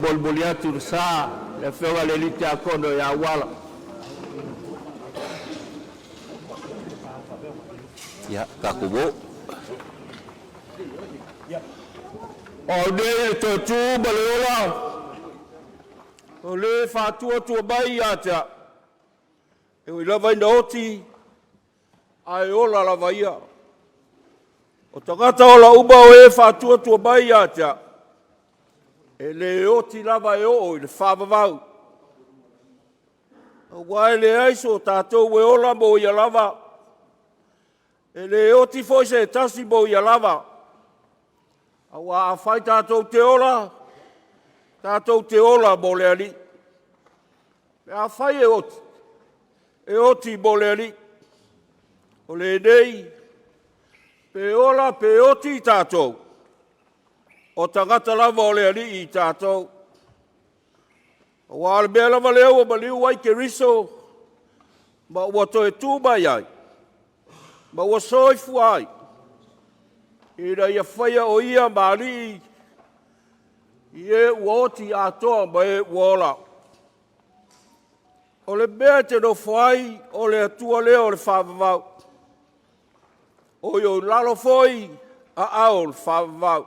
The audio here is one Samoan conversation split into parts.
Molimoli atu le sa i le Afioga i le Tiakono ia Uala. Ia, tatou o. O au nei o le toatu ma le ola, o le faatuatua mai ia te au, e ui lava ina oti, ae ola lava ia. O tagata ola uma o e faatuatua mai ia te au, e le oti lava e oo i le faavavau, aua e leai so tatou e ola mo ia lava, e le oti foi se tasi mo ia lava. Aua afai tatou te ola, tatou te ola mo le Alii. Pe afai e oti, e oti mo le Alii. O lenei, pe ola pe oti i tatou, o tagata lava o le Alii i tatou. Aua o le mea lava lea ua maliu ai Keriso ma ua toe tu mai ai ma ua soifua ai, ina ia faia o Ia ma Alii i e ua oti atoa ma e ua ola. O le mea e te nofo ai, o le Atua lea o le faavavau. O i ou lalo foi aao o le faavavau.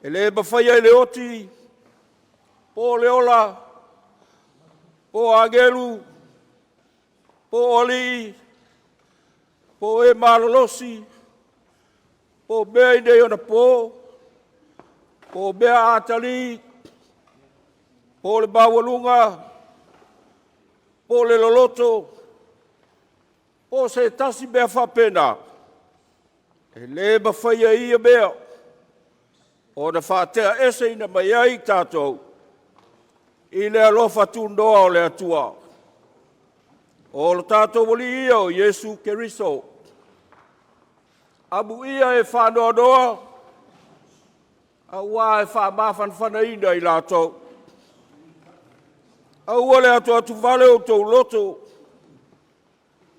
E le mafaia e le oti po o le ola, po o agelu, po o alii, po o e malolosi, po o mea i nei onapo, po o mea atalii, po o le maualuga, po o le loloto, po o se tasi mea faapena, e le mafaia e ia mea ona faateaeseina mai ai tatou i le alofa tunoa o le Atua, o lo tatou Alii ia o Iesu Keriso. Amuia e faanoanoa, aua e faamafanafanaina i latou. Aua le atuatuvale o outou loto,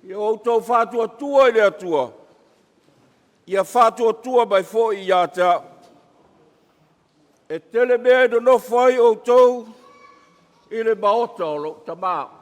ia outou faatuatua i le Atua, ia faatuatua mai foi ia te au. E tele mea e nonofo ai outou i le maota o lou Tama.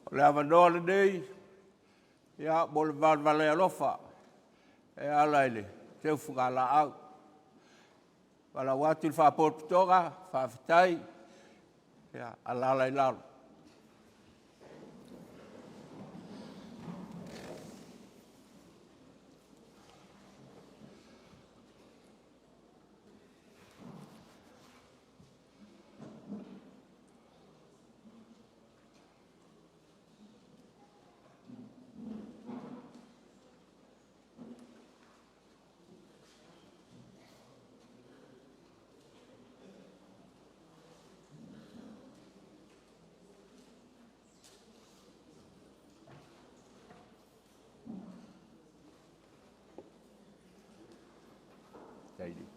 O le avanoa lenei mo le valevale alofa e ala i le teufugalaau. E valaau atu i le Faalapotopotoga, faafetai, alaala i lalo. Saili.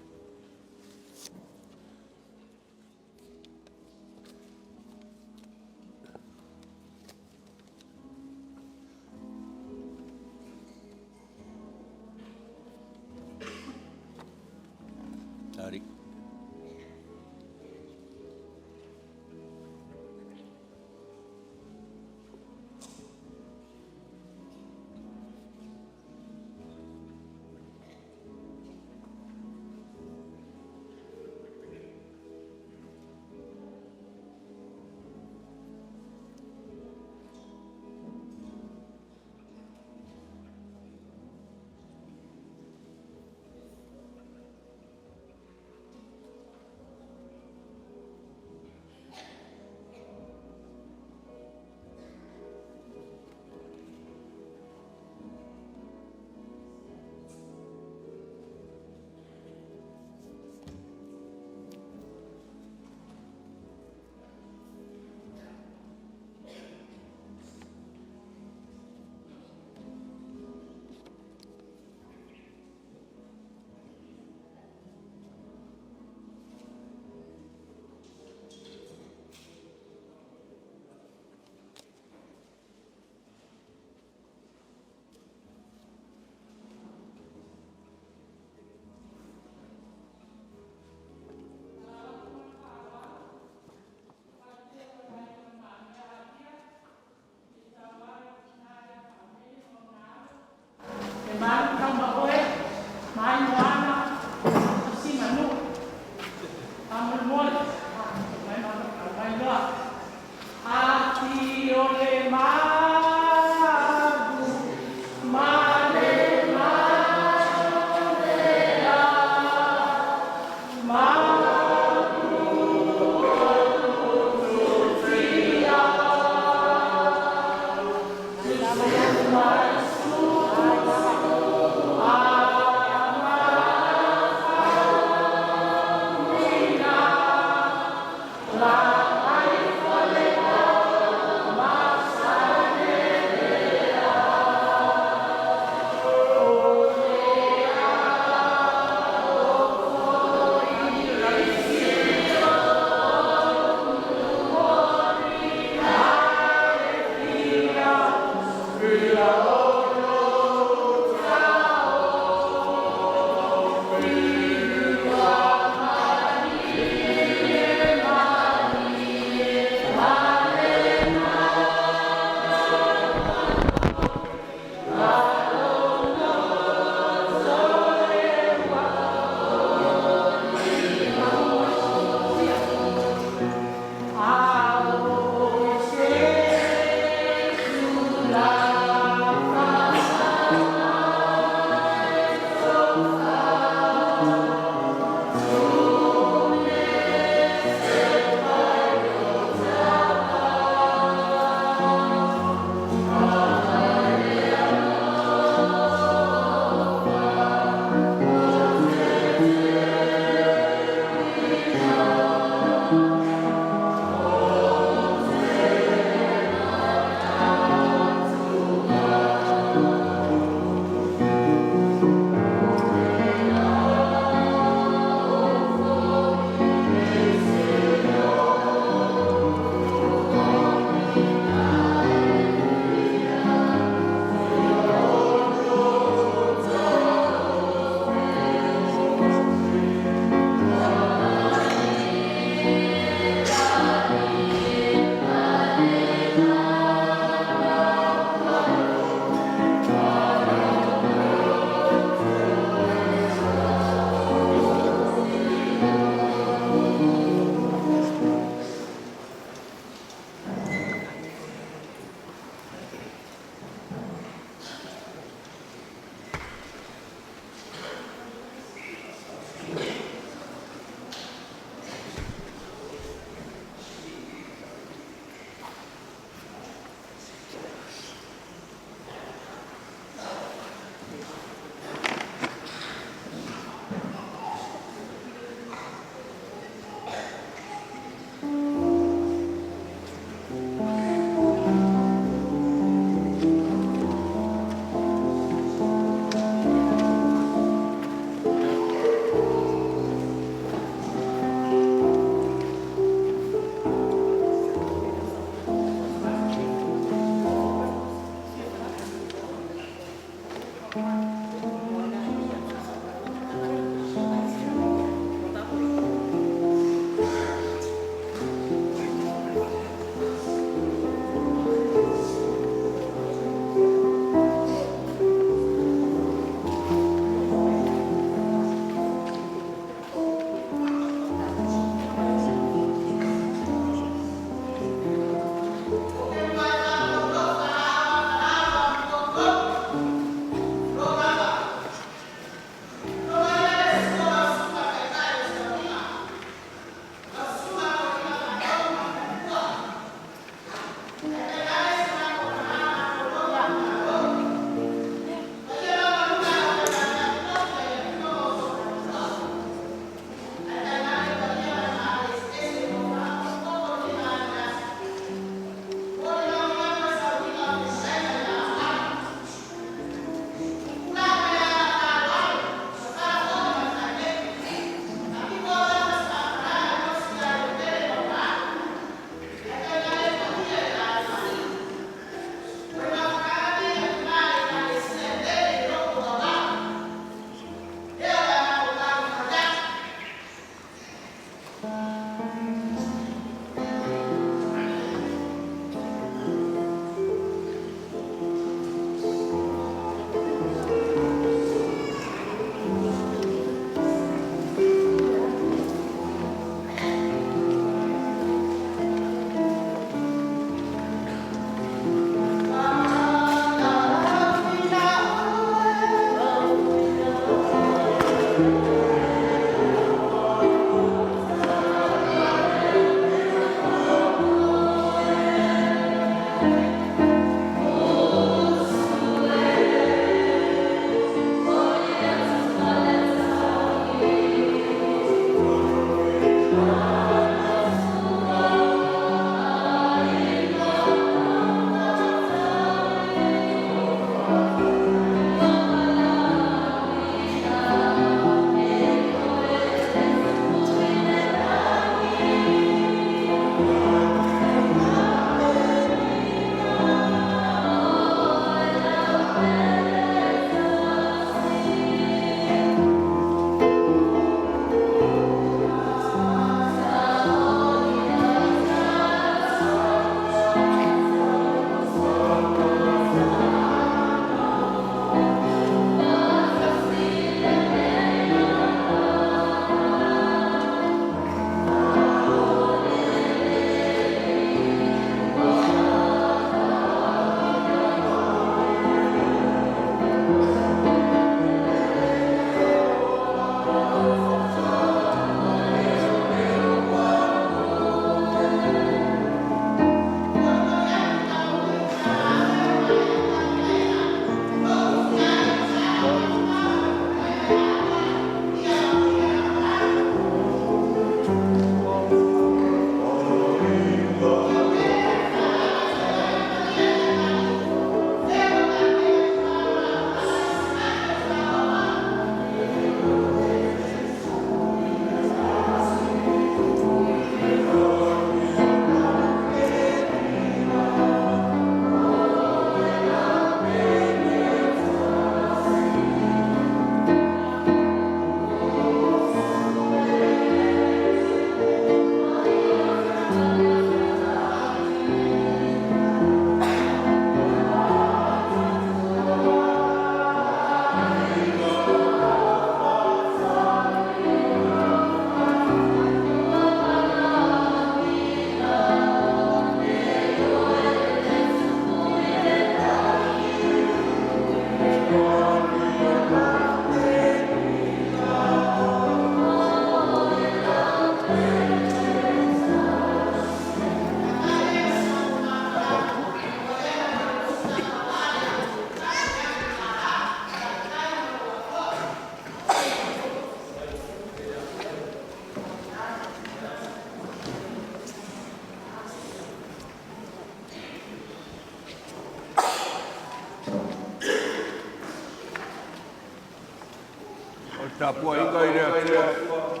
O le tapuaiga i le Atua.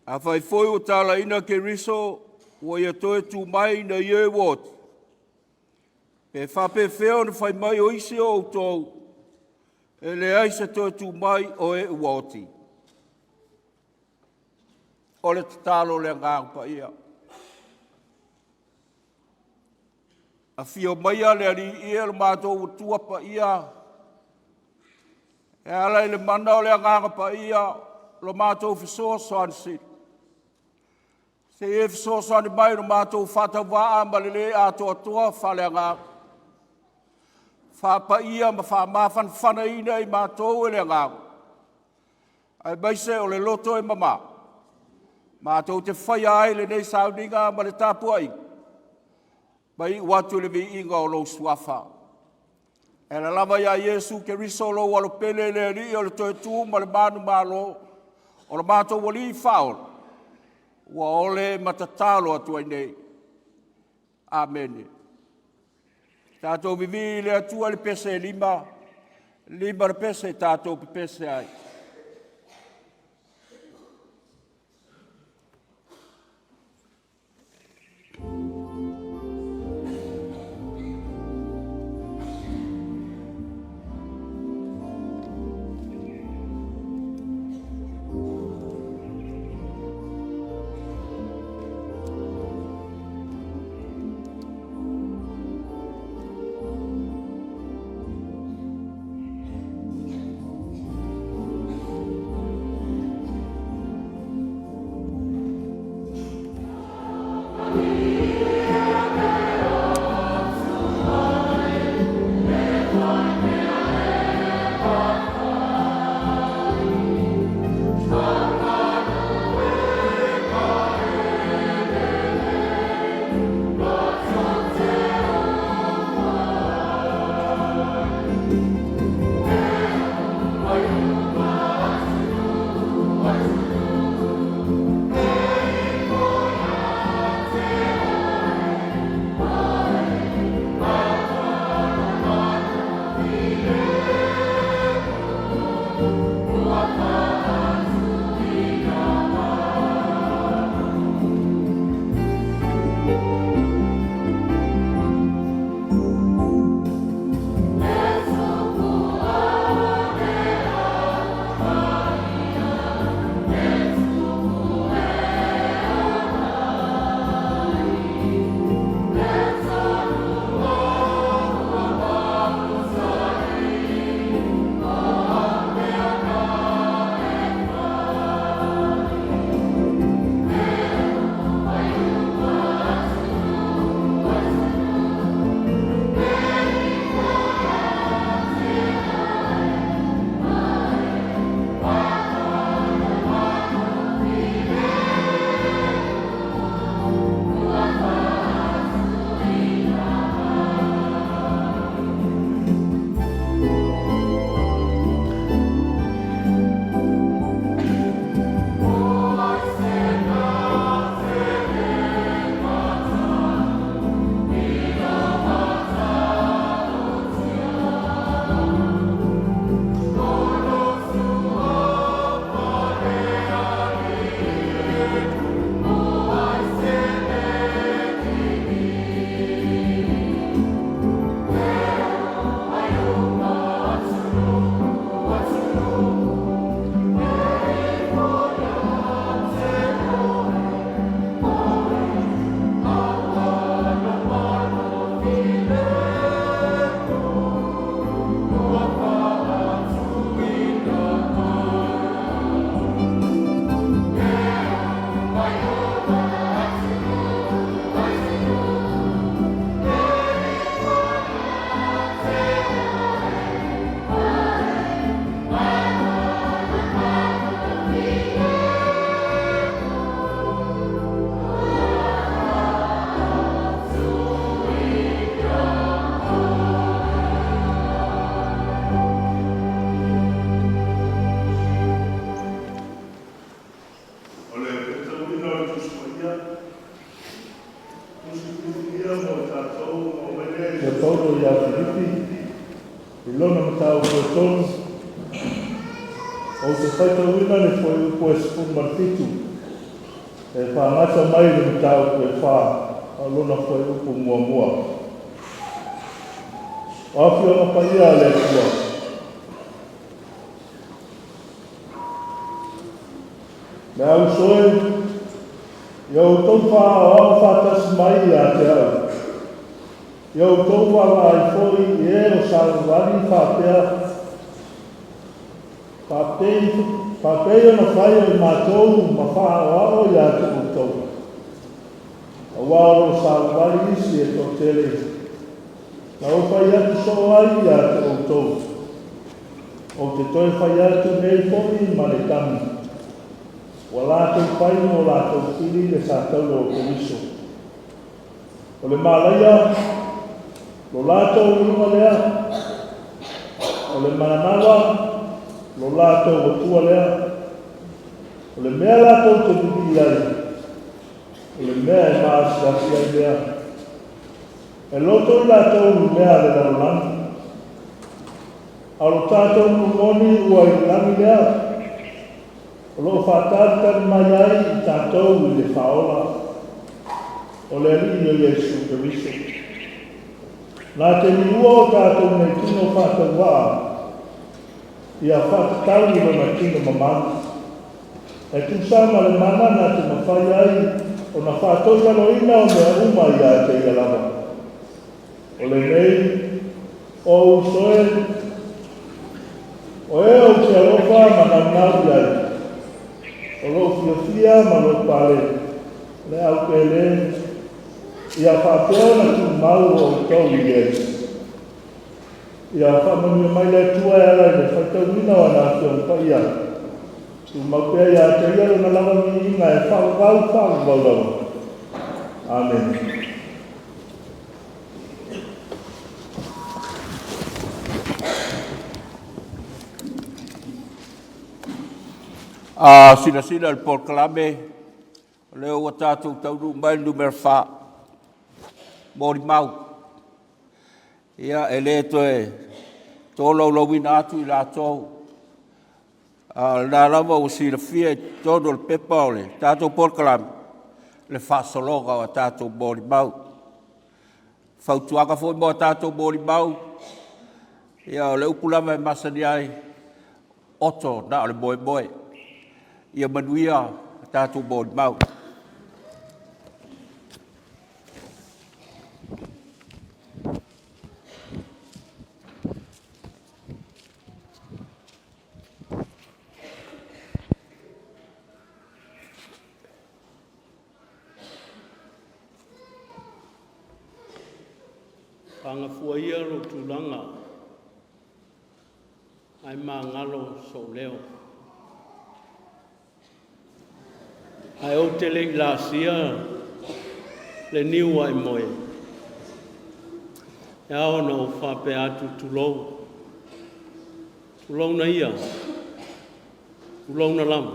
Afai foi ua talaiina Keriso ua Ia toe tu mai ina ia ua oti, pe faapefea ona fai mai o isi o outou e leai se toe tu mai o e ua oti? O le tatalo a le Agaga Paia. Afio maia le Alii e lo matou Atua Paia, e ala i le mana o le Agaga Paia, lo matou fesoasoani Sili, se i e fesoasoani mai i lo matou faatauvaa ma le le atoatoa faaleagaga, faapaia ma faamafanafanaina i matou e le Agaga, aemaise o le loto e mama, matou te faia ai lenei sauniga ma le tapuaiga ma iu atu i le viiga o lou Suafa. E ala lava ia Iesu Keriso lou Alo pele, le Alii o le toe tu ma le manumalo, o lo matou Alii Faaola, ua ole ma tatalo atu ai nei. Amene. Tatou vivii i le Atua i le pese e 5, e 5 le pese tatou pepese ai. Ou te faitauina le fuaiupu e 17 e faagata mai i le mataupu e 4 a o lona fuaiupu muamua. O Afioga Paia a le Atua, le au uso e, ia outou faaoao faatasi mai ia te au, ia outou vaavaai foi i e o savavali faapea faapei ona fai o i matou ma faaoao ia te outou. Aua o lo o savavali isi e toatele, na ou fai atu soo ai ia te outou. Ou te toe fai atu nei foi ma le tagi, ua latou fai mo latou pili le satauro o Keriso. O le malaia, lo latou iuga lea, o le manava, lo latou atua lea. O le mea latou te vivii ai, o le mea e maasiasi ai lea. E loto i latou i mea a le lalolagi, a o lo tatou nuu moni ua i le lagi lea, o lo o faatalitali mai ai i tatou i le faaola, o le Alii o Iesu Keriso. Na te liua o tatou nei tino faatauvaa, ia faatatau i lona tino mamalu. E tusa ma le mana na te mafai ai ona faatoilaloina o mea uma ia te ia lava. O lenei, o ou uso e, o e ou te alofa ma naunau i ai, o lou fiafia ma lou pale, le au pele, ia faapea ona tumau o outou i ai. Ia faamanuia mai le Atua e ala i le faitauina o ana Afioga Paia. Tumau pea ia te ia lona lava viiga e faavavau faavavau lava. Amene. A silasila i le polokalame, o lea ua tatou taunuu mai i le numera 4, molimau. Ia, e le toe tolaulauina atu i latou, a o lena lava ua silafia i totonu o le pepa o le tatou polokalame le faasologa o a tatou molimau. Fautuaga foi mo a tatou molimau, ia o le upu lava e masani ai, oto na o le moemoe. Ia manuia a tatou molimau. Pagafua ia lou tulaga ae magalo sou leo. Ae ou te le i laasia le niu aimoe, e ao ona ou faapea atu, tulou, tulouna ia, tulouna lava.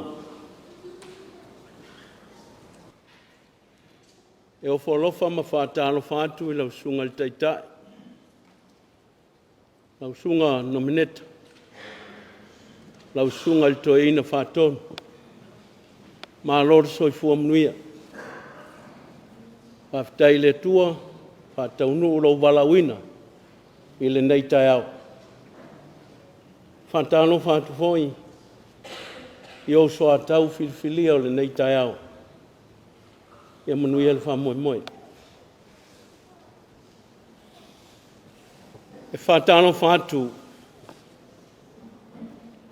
E ofo alofa ma faatalofa atu i lau Susuga i le Taitai, lau Susuga Nomeneta, lau Susuga i le Toeaina Faatonu, malo le soifua manuia. Faafetai i le Atua ua faataunuu lou valaauina i lenei taeao. E faatalofa atu foi i ou soatau filifilia o lenei taeao. Ia manuia le faamoemoe. E faatalofa atu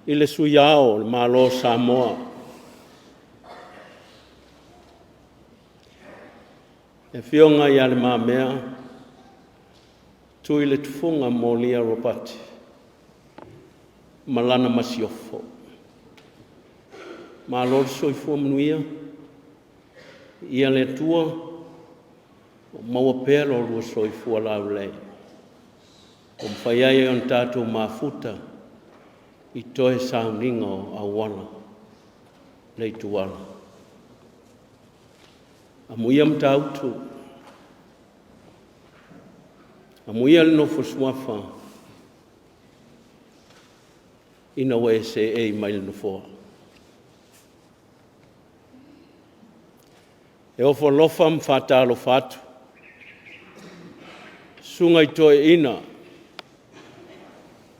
i le Sui Ao o le Malo o Samoa, le Afioga ia Le Mamea Tuiletufuga Molia Ropati ma lana Masiofo. Malo le soifua manuia, viia le Atua ua maua pea lo oulua soifua laulelei ua mafai ai ona tatou mafuta i toe sauniga o auala le ituala. Amuia Matautu, amuia le nofo suafa. ina ua e seei mai le Nofoa. E ofo alofa ma faatalofa atu, susuga i toeaiina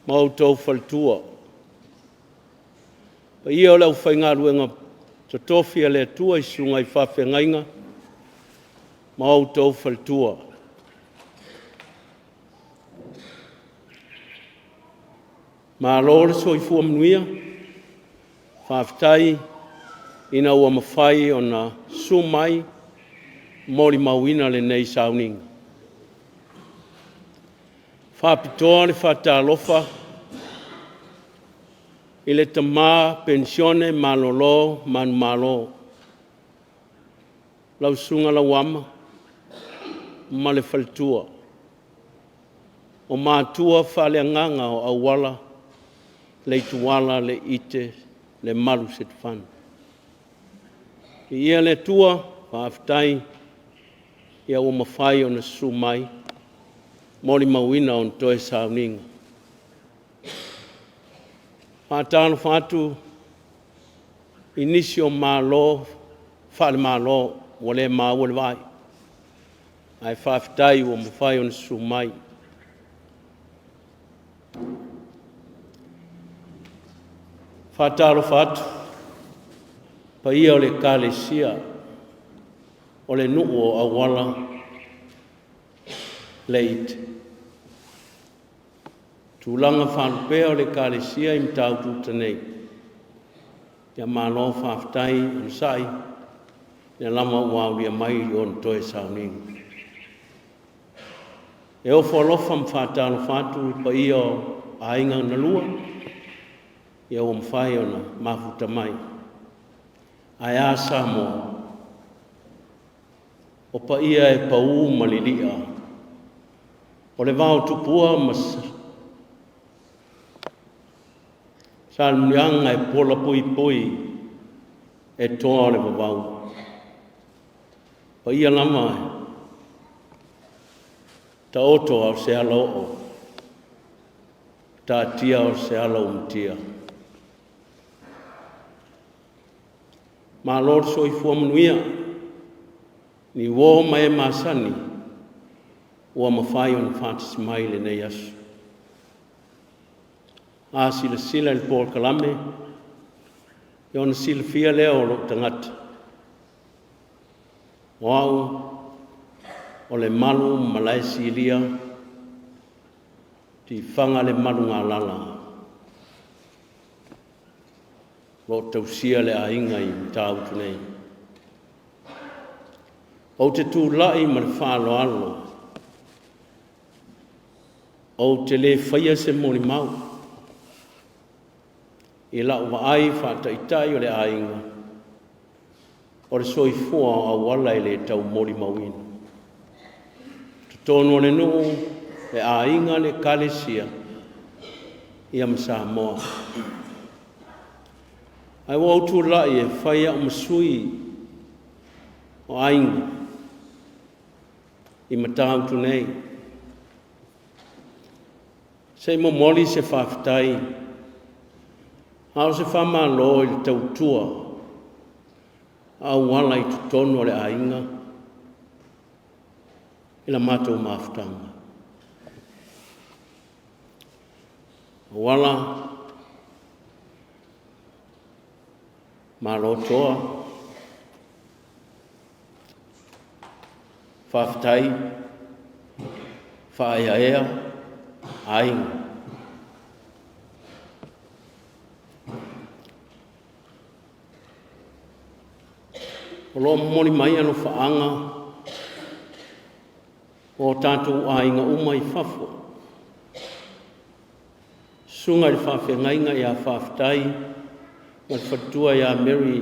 ma outou faletua, paia o le aufaigaluega totofi a le Atua i susuga i faafeagaiga ma outou faletua. Malo le soifua manuia, faafetai ina ua mafai ona susu mai, molimauina lenei sauniga. E faapitoa le faatalofa i le tama penisione malolo manumalo, lau Susuga Lauama ma le faletua, o matua faaleagaga o Auala, Leituala Leiite, Lemalu Setefano. Viia le Atua, faafetai ua mafai ona susu mai, molimauina ona toe sauniga. Faatalofa atu i nisi o malo faale-Malo ua le maua le vaai, ae faafetai ua mafai ona susu mai. Faatalofa atu paia o le Ekalesia o le nuu o Auala Leiite, tulaga faalupea o le Ekalesia i Matautu nei, ia malo faafetai onosai, o lea lava ua aulia mai ona toe sauniga. E ofo alofa ma faatalofa atu i paia o aiga na lua, ia ua mafai ona mafuta mai. Ae a Samoa? O paia e pau ma lili'a, o le vao tupua ma Salemuliaga e pola puipui e toa o le vavau. O paia lava e taoto a o se alaoo, taatia a o se ala ua matia. Malo le soifua manuia i uo ma e masani ua mafai ona faatasi mai i lenei aso. A silasila i le polokalame, ona silafia lea o lou tagata, o au o Lemalu Malaesilia Tifaga Lemalu Galala, o lo o tausia le aiga i Matautu nei. Ou te tulai ma le faaaloalo, ou te le faia se molimau i lau vaai faataitai o le aiga, o le soifua o Auala e le tau molimauina. Totonu o le nuu, le aiga, le ekalesia ia ma Samoa. Ae ua ou tulai e fai au ma sui o aiga i Matautu nei, se i momoli se faafetai a o se faamalo i le tautua a Auala i totonu o le aiga i la matou mafutaga. Auala, malo toa, faafetai faaeaea aiga. O lo o momoli mai alofaaga o tatou aiga uma i fafo, susuga i le faafeagaiga ia Faafetai ma le faletua ia Mary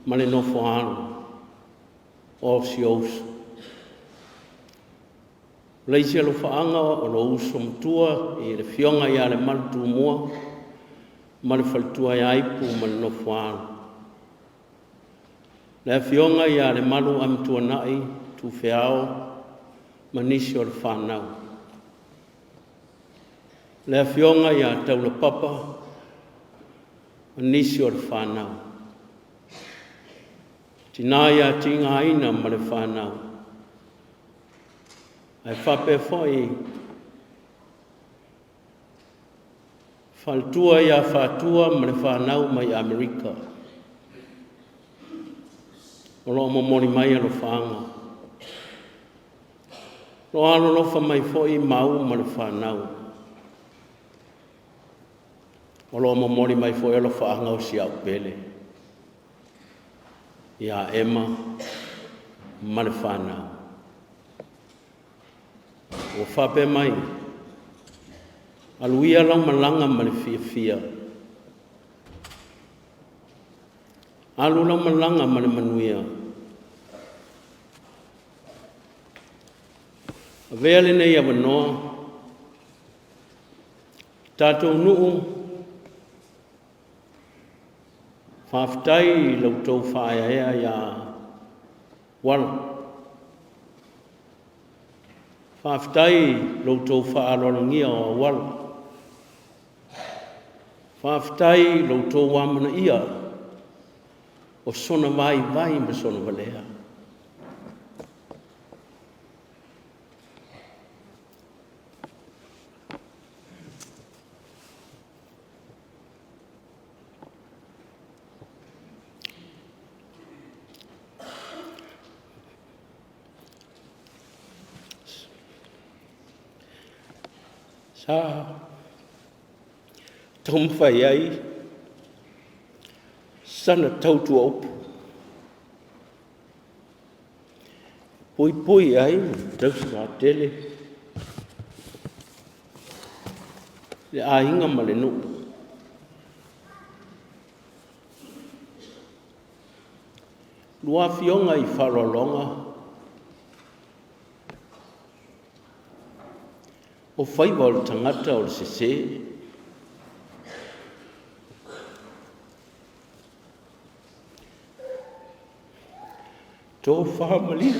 ma le nofo a alo o si ou uso. O le isi alofaaga o lou uso matua i le afioga ia Lemalu Tumua ma le faletua ia Ipu ma le nofo a alo. Le afioga ia Lemalu Amituanai Tufeao ma nisi o le fanau. Le afioga ia Taulapapa Ma nisi o le fanau. Tina ia tigaina ma le fanau. Ae faapea foi faletua ia Fatua ma le fanau mai Amerika. O lo o momoli mai alofaaga. Lo alolofa mai foi Mau ma le fanau. O lo o momoli mai foi alofaaga o si au pele ia Ema ma le fanau. Ua faapea mai, alu ia lau malaga ma le fiafia, alu lau malaga ma le manuia. Avea lenei avanoa, tatou nuu, faafetai i la outou faaeaea ia Uala. Faafetai i lo outou faaaloalogia o Auala. Faafetai i lo outou amanaia o sona vaivai ma sona valea. Sa taumafai ai sana tautua upu, puipui ai tausivaatele le aiga ma le nuu. Lua afioga i faaaloaloga o faiva o le tagata o le sese. Tofa malie.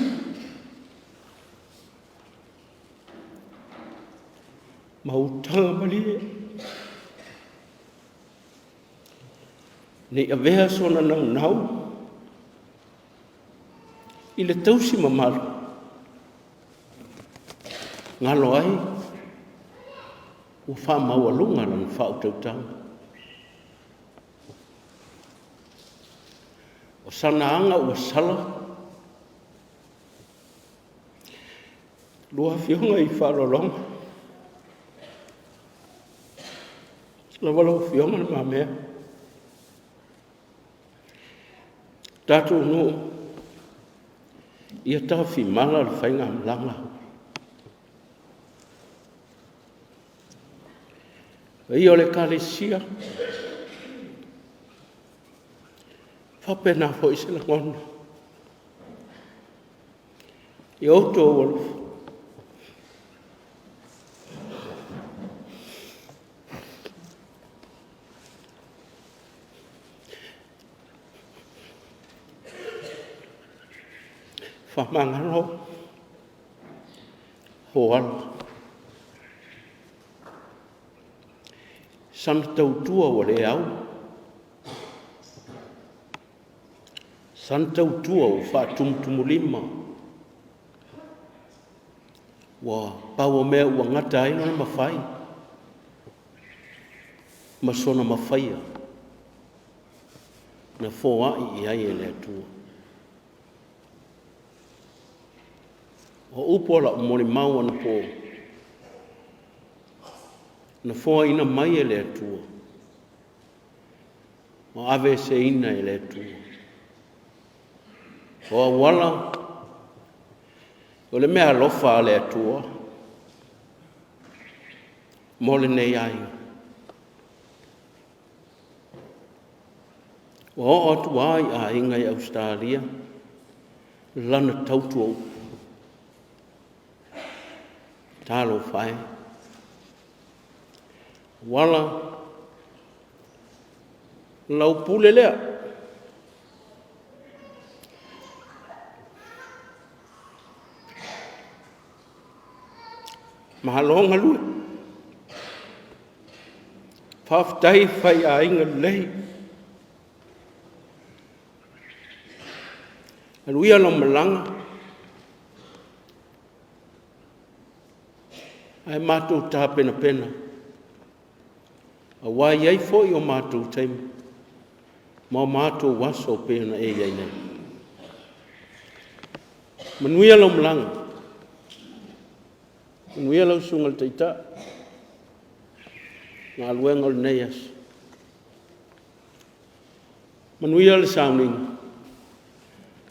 Ma utaga malie. Nei avea sona naunau i le tausi mamalu, galo ai ua faamaualuga lana faautautaga. O sana aga ua sala, lua afioga i faaaloaloga, lava lau Afioga Le Mamea. Tatou nuu, ia tafimala le faigamalaga. Paia o le Ekalesia, faapena foi se lagona i outou alofa. Faamagalo o ala. Sana tautua ua le au, sana tautua ua faatumutumulima, ua pau o mea ua gata ai lona mafai ma sona mafaia na foai i ai e le Atua. O upu o lau molimau anapo, na foaina mai e le Atua, ma aveeseina e le Atua. O auala, o le mea alofa a le Atua mo lenei aiga. Ua oo atu lava i aiga i Ausetalia lana tautua upu. Talofa e. Uala, lau pule lea. Malo galue. Faafetai faiaiga lelei. Manuia lau malaga, ae matou tapenapena, aua e i ai foi o matou taimi ma o matou aso e pei ona e i ai nei. Manuia lau malaga, manuia lau Susuga i le Taitai, galuega o lenei aso. Manuia le sauniga,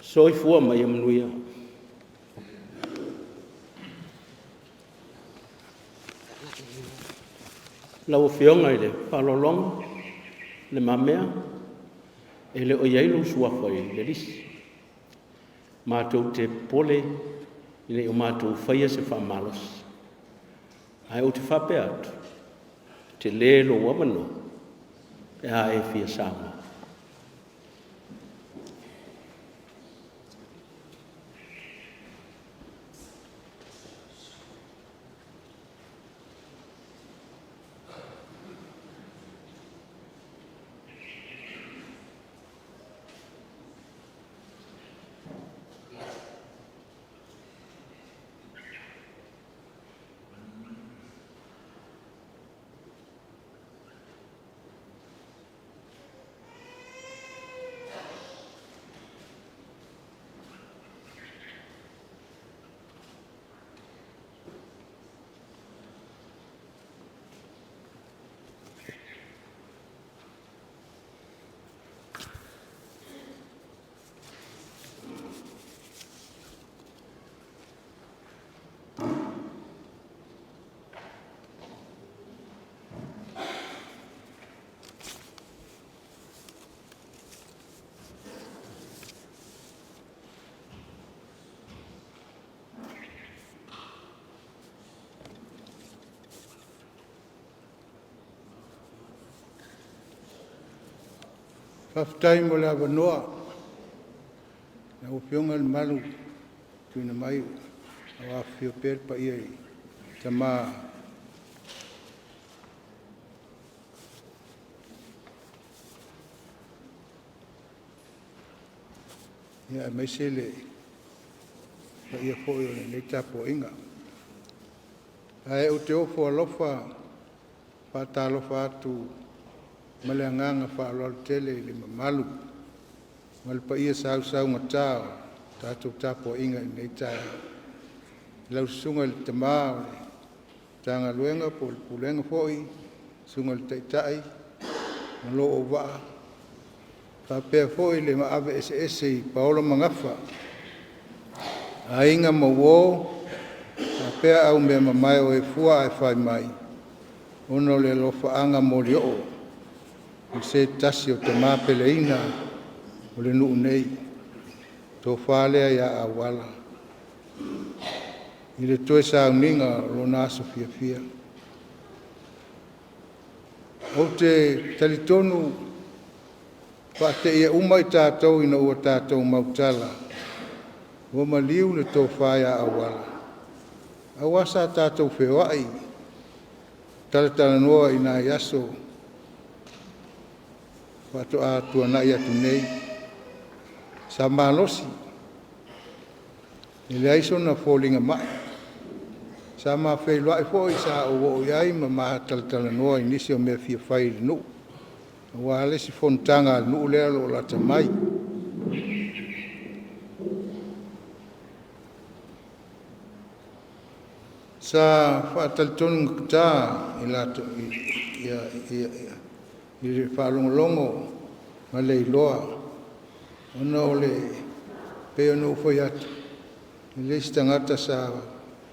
soifua ma ia manuia. Lau Afioga i le Faaaloaloga Le Mamea, e le o i ai lou suafa i le lisi, matou te popole ne i o matou faia se faamalosi, ae ou te faapea atu, e tele lou avanoa pe a e fia saunoa. Faafetai mo le avanoa lau Afioga Lemalu na tuuina mai o afifio pea le paia i tama aemaise le paia foi o lenei tapuaiga. Ae ou te ofo alofa faatalofa atu ma le agaga faaaloalo tele i le mamalu ma le paia sausaugata o le tatou tapuaiga i lenei taeao. I lau Susuga i le Tama o le Matagaluega po o le Pulega foi, Susuga i le Taitai ma lou auvaa, faapea foi le maave eseese i paolo ma gafa, aiga ma uo, faapea aumeamamae o e fua ae fai mai ona o le alofaaga molioo o se tasi o tama peleina o le nuu nei, tofa lea ia Auala, i le toe sauniga o lona aso fiafia. Ou te talitonu faateia uma i tatou ina ua tatou mautala ua maliu le tofa ia Auala, aua sa tatou feoai talatalanoa i nai aso faatoa tuanai atu nei. Sa malosi, e leai sona foliga mai. Sa ma feiloai foi, sa ou oo i ai ma ma talatalanoa i nisi o mea fia fai i le nuu, aua le isi fonotaga a le nuu lea o lo o lata mai. Sa faatalitonu gata i latou i le faalogologo ma le iloa ona o le pei ona ou fai atu, e le se tagata sa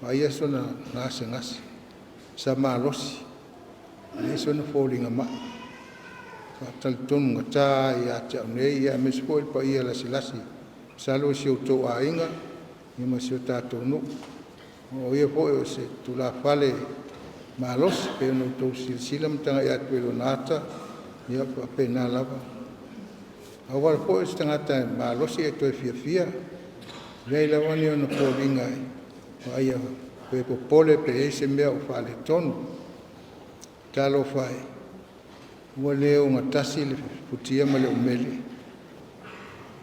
vaaia sona gasegase, sa malosi, e leai sona foliga mai. Faatalitonu gata ia te au nei, aemaise foi le paia lasilasi, masalo o si outou aiga ma si o tatou nuu. O ia foi o se tulafale malosi, pei ona outou silasila ma tagai atu i lona ata, ia faapena lava. Auala foi o se tagata e malosi e toe fiafia, leai lava ni ona foliga e vaaia pe popole pe i ai se mea o faaletonu. Talofa e, ua le ogatasi le futia ma le umele.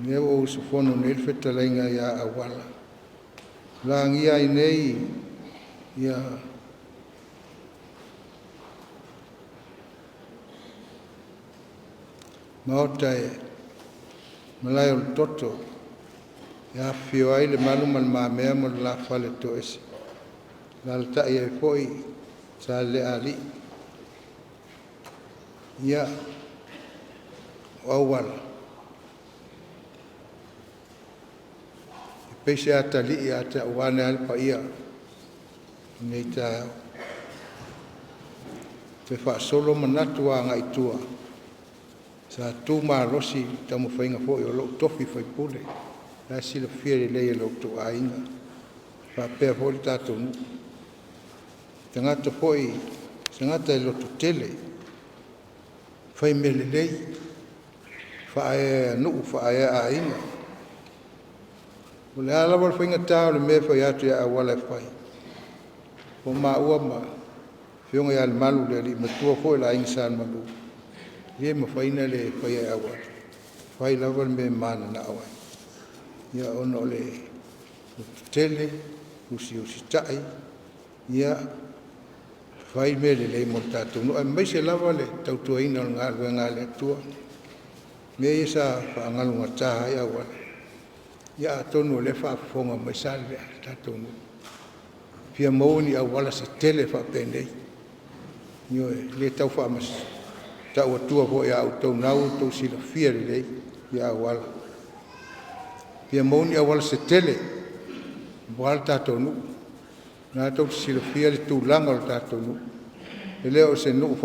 Lea ua ou usufono nei le fetalaiga ia Auala, lagia ai nei ia maota e malae o le toto e afifio ai Lemalu ma Le Mamea ma le la fale toese. Alaalatai ai foi Saleleaalii. Ia, o Auala, e pei se atalii ia te au ane lava le paia i lenei taeao. Toe faasolo manatu agai i tua, sa tu malosi i le taumafaiga foi o lou tofi faipule. La e silafia lelei e lo outou aiga faapea foi le tatou nuu. Tagata foi, tagata e lototele, fai mea lelei, faaea nuu, faaea aiga. O le a lava le faigata o le mea e fai atu ia Auala e fai, o maua ma Afioga ia Lemalu, le alii matua foi o le aiga Sa Lemalu, e le mafai ona le faia e Auala. Fai lava le mea e mananao ai. Ia ona o le lototele, usiusitai, ia fai mea lelei mo le tatou nuu, aemaise lava le tautuaina o le galuega a le Atua. Mea ia sa faagalugata ai Auala. Ia atonu o lea e faafofoga mai Salelea le tatou nuu, fia maua ni auala se tele faapenei. Ioe, e le tau tau atua foi a outou na ua outou silafia lelei ia Auala. Fia maua ni auala se tele aua le tatou nuu. Na tou te silafia le tulaga o le tatou nuu. E le o se nuu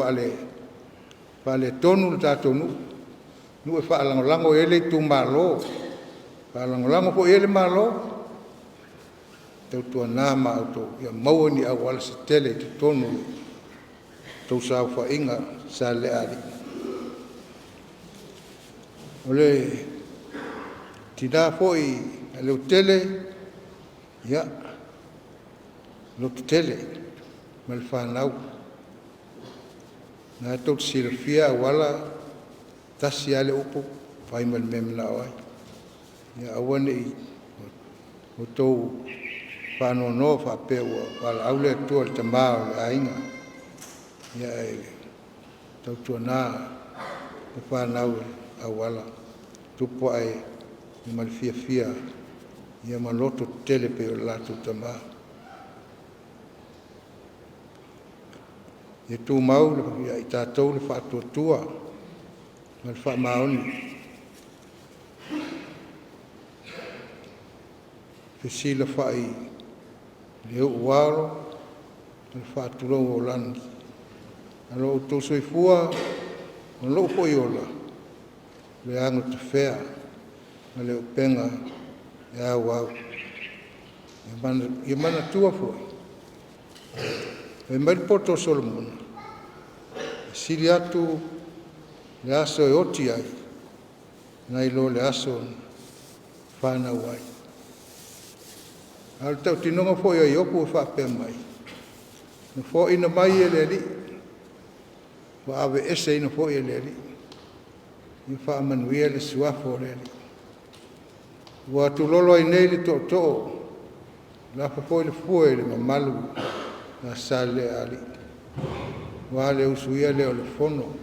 faaletonu le tatou nuu, nuu e faalagolago i ai le itumalo, faalagolago foi i ai le Malo. Tautuana ma outou ia maua ni auala se tele i totonu o tou saofaiga Saleleaalii. O le tina foi a Leutele, ia, lototele ma le fanau. Na tou te silafia Auala, tasi lava le upu, fai ma le mea e manao ai. Ia aua ne i outou faanoanoa faapea ua valaau le Atua i le tama o le aiga. Ia e tautuana le fanau Auala, tupu ae ma le fiafia ia ma loto tetele pei o le latou tama. Ia tumau ia i tatou le faatuatua ma le faamaoni, fesilafai le uu alo ma le faatulou o lagi. A lo outou soifua ma lou foi ola, le ano tafea ma le upega e auau. Ia manatua foi, fai mai le poto o Solomona, e sili atu le aso e oti ai, nai lo le aso na fanau ai. A o le tautinoga foi a Iopu e faapea mai, na foaina mai e le Alii, ua aveeseina foi e le Alii. Ia faamanuia le suafa o le Alii. Ua tulolo ai nei le tootoo, lafo foi le fue i le mamalu a Saleleaalii. Ua le usuia lea o le fono,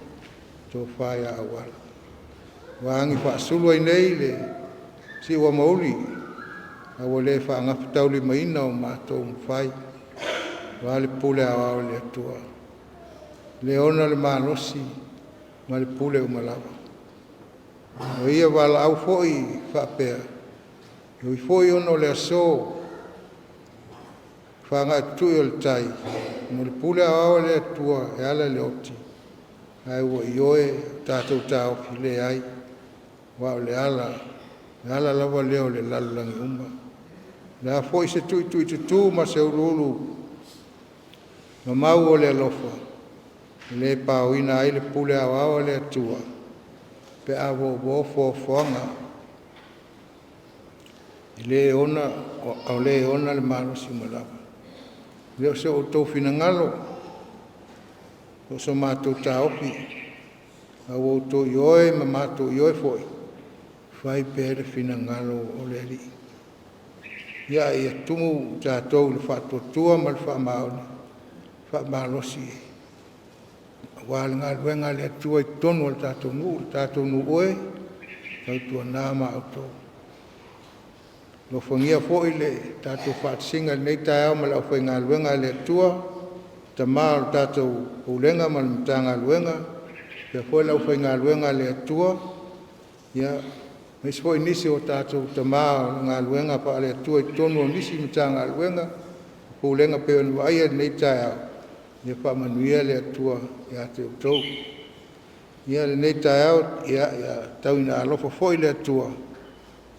tofa ia Auala. Ua agi faasulu ai nei le siuamouli, a ua le faagafataulimaina o matou mafai, ua le pule aoao a le Atua. Le ona le malosi ma le pule uma lava. O ia valaau foi faapea, e ui foi ona o le aso faagatutui o le tai, mo le pule aoao a le Atua e ala i le oti, ae ua ioe tatou taofi leai, aua o le ala lava lea o le lalolagi uma. Le a foi se tuituitutu ma se uluulu mamau o le alofa, e le paoina ai le pule aoao a le Atua, pe a vovo foafoaga e le ona, o le ona le malosi uma lava. Le o so outou finagalo, o so matou taofi, a ua outou ioe ma matou ioe foi, Fai pea le finagalo o le Alii. Ia, ia tumu tatou i le faatuatua ma le faamaoni, faamalosi aua le galuega a le Atua i totonu o le tatou nuu, le tatou nuu e, tautuana ma outou. Alofagia foi le tatou faatasiga i lenei taeao ma le aufaigaluega a le Atua, tama o le tatou Pulega ma le Matagaluega, faapea foi le aufaigaluega a le Atua, ia, aemaise foi nisi o tatou tama o galuega faale-Atua i totonu o nisi Matagaluega, Pulega pei ona vaaia i lenei taeao, ia faamanuia le Atua ia te outou. Ia lenei taeao, ia tau ina alofa foi le Atua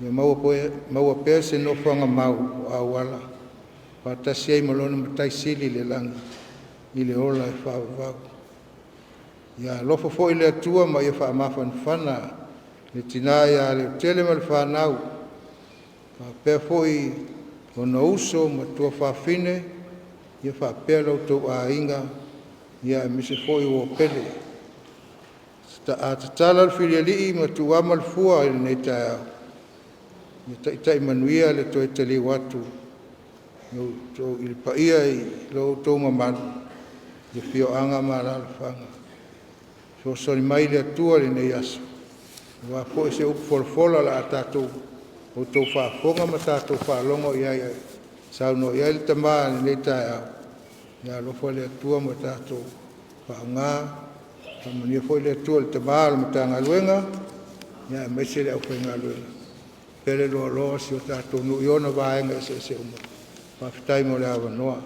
ia maua pea se nofoaga mau o Auala faatasi ai ma lona Matai Sili i le lagi i le ola e faavavau. Ia alofa foi le Atua ma ia faamafanafana le tina ia Leotele ma le fanau, faapea foi ona uso ma tuafafine, ia faapea lo outou aiga, ia aemaise foi uo pele. A tatala le filialii ma tuuama le fua i lenei taeao, ia taitai manuia le toe taliu atu i le paia i lo outou mamalu i afioaga ma alaalafaga. Fesoasoani mai le Atua i lenei aso, aua foi se upu folafola o le a tatou outou faafofoga ma tatou faalogo i ai, saunoa i ai le Tama i lenei taeao. Ia alofa le Atua ma tatou faaaoga. Faamanuia foi le Atua i le tama o le Matagaluega, ia aemaise le aufaigaluega pele loaloa o si o tatou nuu i ona vaega eseese uma. Faafetai mo le avanoa.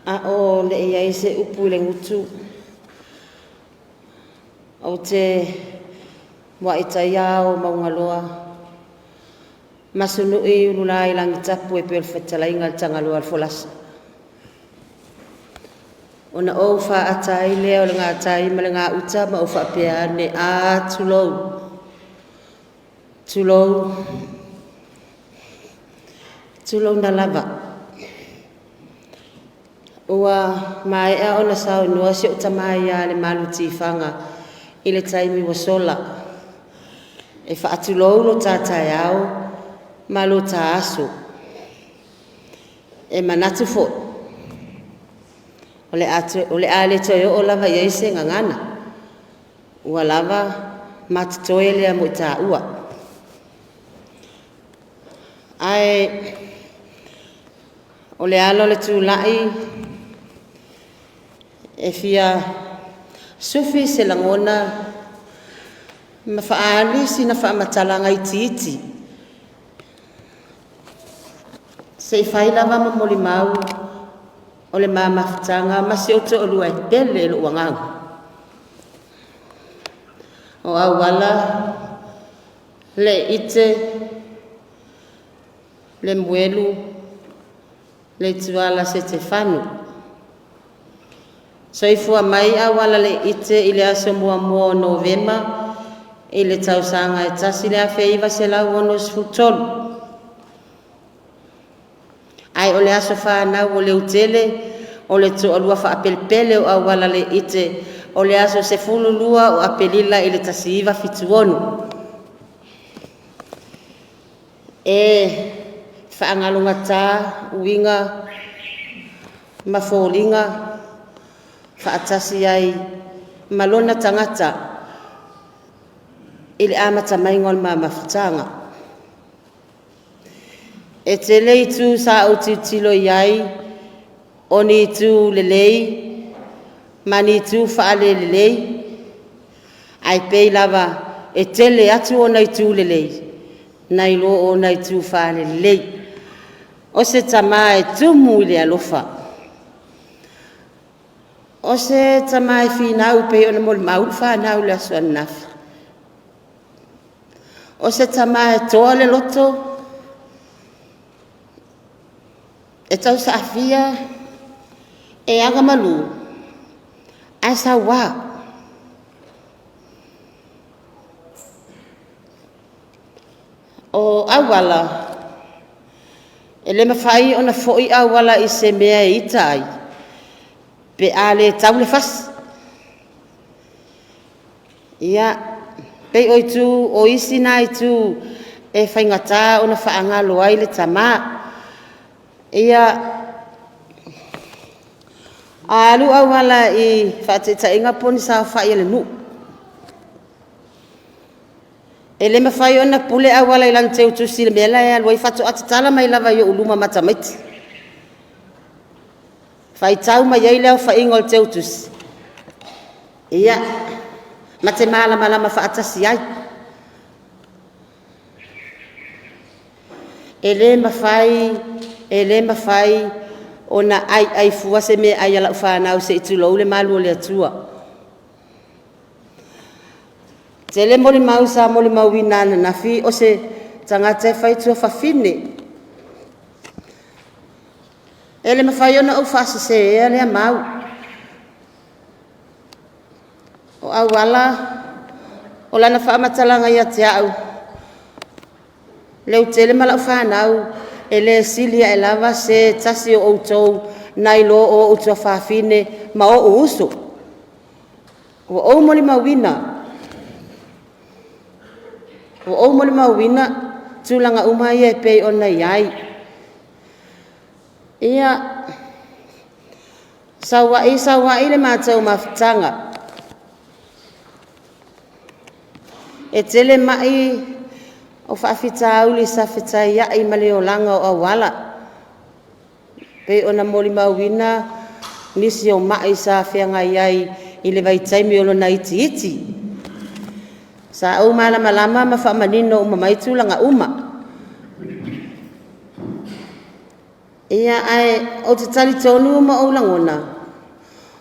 A o le i i ai se upu i le gutu, ou te muai taia ao o Maugaloa ma sunui ulula i lagitapu e pei o le fetalaiga i le Tagaloa o le Folasa, ona ou faata ai lea o le gatai ma le gauta ma ou faapea ane, a, tulou, tulou, tulouna lava. Ua maea ona saunoa si ou tama ia Lemalu Tifaga i le taimi ua sola e faatulou lo ta taeao ma lo ta aso. E manatu foi o le a le toe oo lava i ai se gagana, ua lava ma totoe lea mo i taua. Ae o le ala o le tulai e fia sufi se lagona ma faaali sina faamatalaga itiiti se i fai lava ma molimau o le ma mafutaga ma si ou toalua e pele i lou agaga, o Auala Leite Lemuelu Leituala Setefano. Soifua mai Auala Leite i le aso 1 o Novema i le tausaga e 1963, ae o le aso fanau o Leutele o le toalua faapelepele o Auala Leite, o le aso 12 o Apelila i le 1976. E faagalogata uiga ma foliga faatasi ai ma lona tagata i le amatamaiga o le ma mafutaga. E tele itu sa ou tilotilo i ai, o ni itu lelei ma ni itu faalelelei, ae pei lava e tele atu ona itu lelei nai lo ona itu faalelelei. O se tama e tumu i le alofa. O se tama e finau pei ona molimau le fanau i le aso ananafi. O se tama e toa le loto, e tausaafia, e agamalu, ae saua. O Auala, e le mafai ona foi Auala i se mea e ita ai, pe a le tau le fasi. Ia, pei o itu, o isi na itu e faigata ona faagalo ai le tama. Ia, a alu Auala i faataitaiga po o ni saofai a le nuu, e le mafai ona pule Auala i lana teutusi i le mea la e alu ai, faatoa tatala mai lava i ou luma ma tamaiti. Faitau mai ai le aofaiga o le teutusi, ia, ma te malamalama faatasi ai. E le mafai, e le mafai ona aiai fua se meaai a lau fanau se i tulou le malu o le Atua. Tele molimau sa molimauina ananafi o se tagata e fai tuafafine. E le mafai ona ou faasesēa lea mau. O Auala, o lana faamatalaga ia te au, Leutele ma lau fanau, e le sili ae lava se tasi o outou nai lo o ou tuafafine ma ou uso. Ua ou molimauina, ua ou molimauina tulaga uma ia e pei ona i ai. Ia, saua'i saua'i le matou mafutaga. E tele ma'i o faafitauli sa fetaia'i ma le olaga o Auala, pei ona molimauina nisi o ma'i sa feagai ai i le vaitaimi o lona itiiti. Sa ou malamalama ma faamanino uma mai tulaga uma. Ia, ae ou te talitonu ma ou lagona,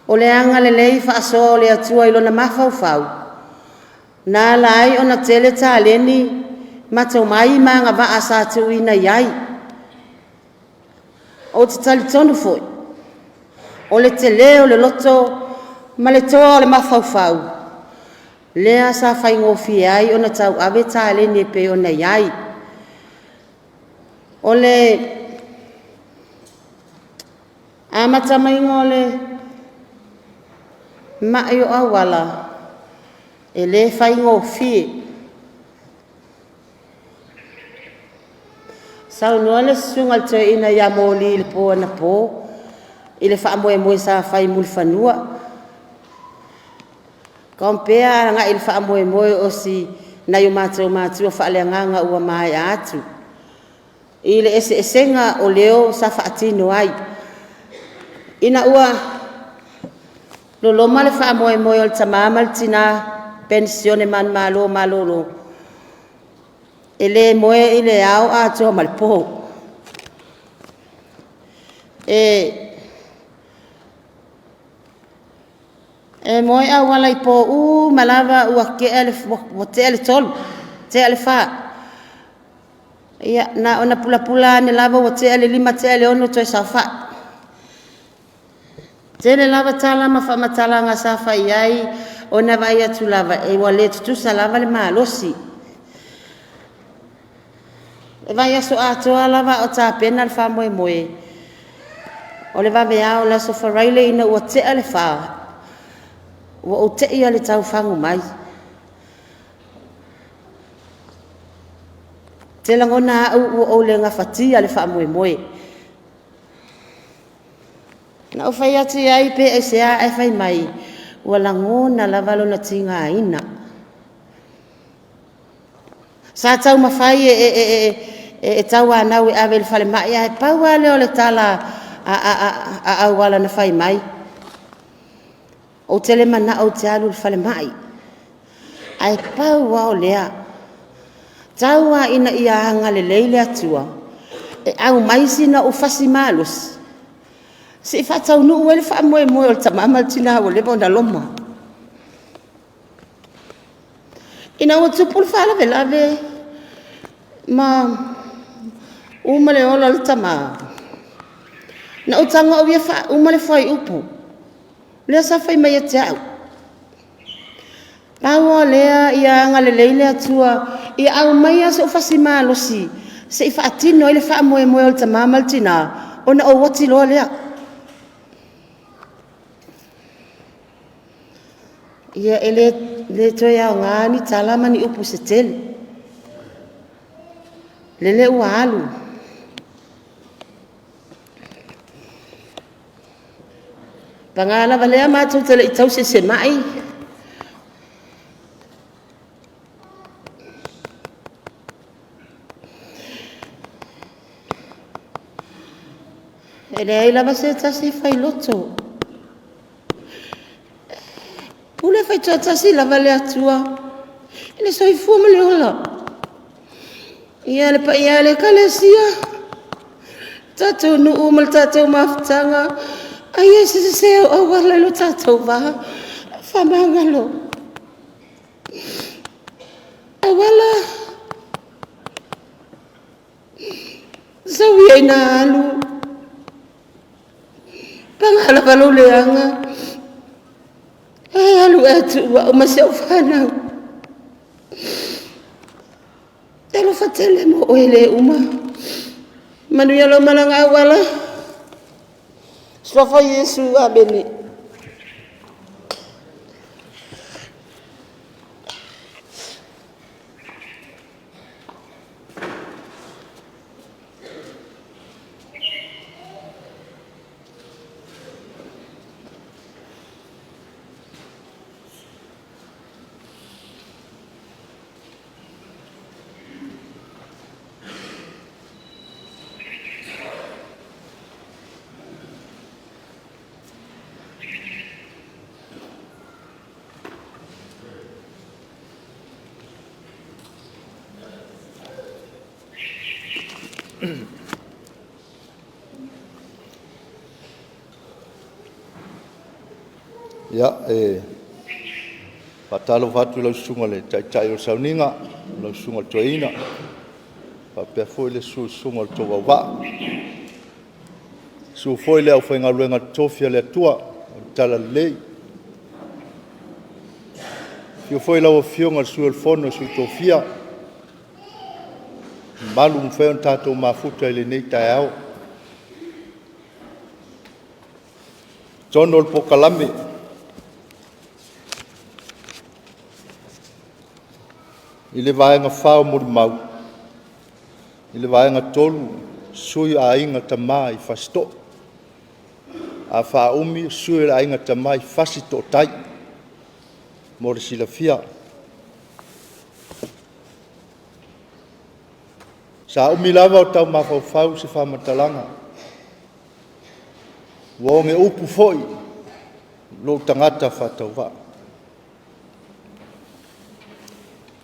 o le agalelei faasoa o le Atua i lona mafaufau, na ala ai ona tele taleni ma tomai ma agavaa sa tuuina i ai. Ou te talitonu foi, o le tele o le loto ma le toa o le mafaufau, lea sa faigofie ai ona tauave taleni e pei ona i ai. O le amata maiga o le ma'i o Auala, e le faigofie. Saunoa le susuga i le toeaina ia Moli i le po anapo i le faamoemoe sa fai i Mulifanua. Compare agai i le faamoemoe o si nai o matou matua faaleagaga ua maea atu i le eseesega o leo sa faatino ai. Ina ua loloma le faamoemoe o le tama ma le tina penisione manumalo malolo, e le moe i le ao atoa ma le po. E moe Auala i po uma lava ua tea le 3, tea le 4. Ia, na ona pulapula ane lava ua tea le 5, tea le 6 toe saofai. Tele lava tala ma faamatalaga sa fai ai ona vaai atu lava e ua le tutusa lava le malosi. E vaiaso atoa lava o tapena le faamoemoe. O le vaveao o le aso Faraile ina ua tea le 4, ua ou te'i le taufagu mai. Te lagona au ua ou le gafatia le faamoemoe. Na ou fai atu i ai pe aisea, ae fai mai, ua lagona lava lona tigaina. Sa taumafai e tauanau e ave i le falemai, ae pau lava lea o le tala a Auala na fai mai. Ou te le manao ou te alu i le falemai, ae pau lava o lea, tau lava ina ia agalelei le Atua e aumai sina ou fasi malosi se i faataunuu ai le faamoemoe o le tama ma le tina ua leva ona loma. Ina ua tupu le faalavelave ma uma le ola o le tama, na ou tago au ia faauma le fuaiupu lea sa fai mai ia te au. Pau o lea ia agalelei le Atua ia aumaia sou fasi malosi se i faatino ai le faamoemoe o le tama ma le tina, ona ou oti loa lea. Ia, e le toe aoga ni tala ma ni upu se tele, lele ua alu. Paga lava lea matou te le i tausi i se mai, e leai lava se tasi e failoto, e pule faitoatasi lava le Atua i le soifua ma le ola. Ia le paia e o le Ekalesia, tatou nuu ma le tatou mafutaga, aia se sese o auala i lo tatou va, faamagalo. Auala, sau ia ina alu, paga lava lou leaga, e alu ea tu'u au ma si au fanau. Talofa tele mo oe le uma. Manuia lou malaga auala. Suafa Iesu, amene. Ia, e faatalofa atu i lau Susuga i le Taitai o le Sauniga, lau Susuga i le Toeaina, faapea foi le susu o susuga o le tou auvaa. Susu foi le aufaigaluega totofi a le Atua o le Talalelei. Afio foi lau Afioga i le Sui o le Fono a Sui Tofia, mamalu ua mafai ona tatou mafuta i lenei taeao. I totonu o le polokalame i le Vaega 4 o molimau, i le Vaega 3, Sui o Aiga Tama i Fasitoo. A faaumi, Sui o le Aiga Tama i Fasitootai, mo le silafia. Sa umi lava o tau mafaufau se faamatalaga, ua oge upu foi lou tagata faatauvaa.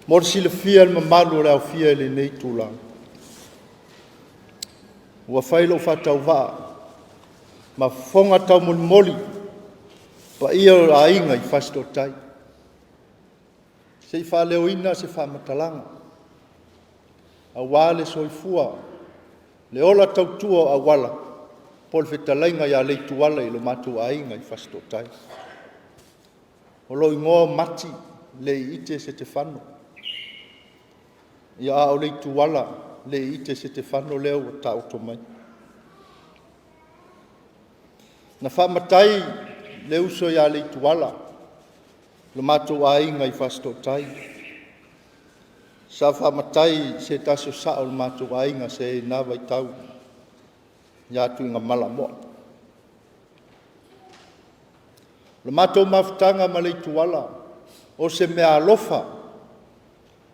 Mo le silafia e le mamalu o le aofia i lenei itula, ua fai lou faatauvaa ma fofoga taumolimoli paia o aiga i Fasitootai, se i faaleoina se faamatalaga aua le soifua, le ola tautua o auala po o le fetalaiga ia Leituala i lo matou aiga i Fasitootai. O lou igoa o Mati Leiite Setefano, ia a o Leituala Leiite Setefano lea ua taoto mai. Na faamatai le uso ia Leituala, lo matou aiga i Fasitootai. Sa faamatai i se tasi o sao o le matou aiga sa i ai i na vaitau ia Tuigamala. O le matou mafutaga ma Leituala, o se meaalofa,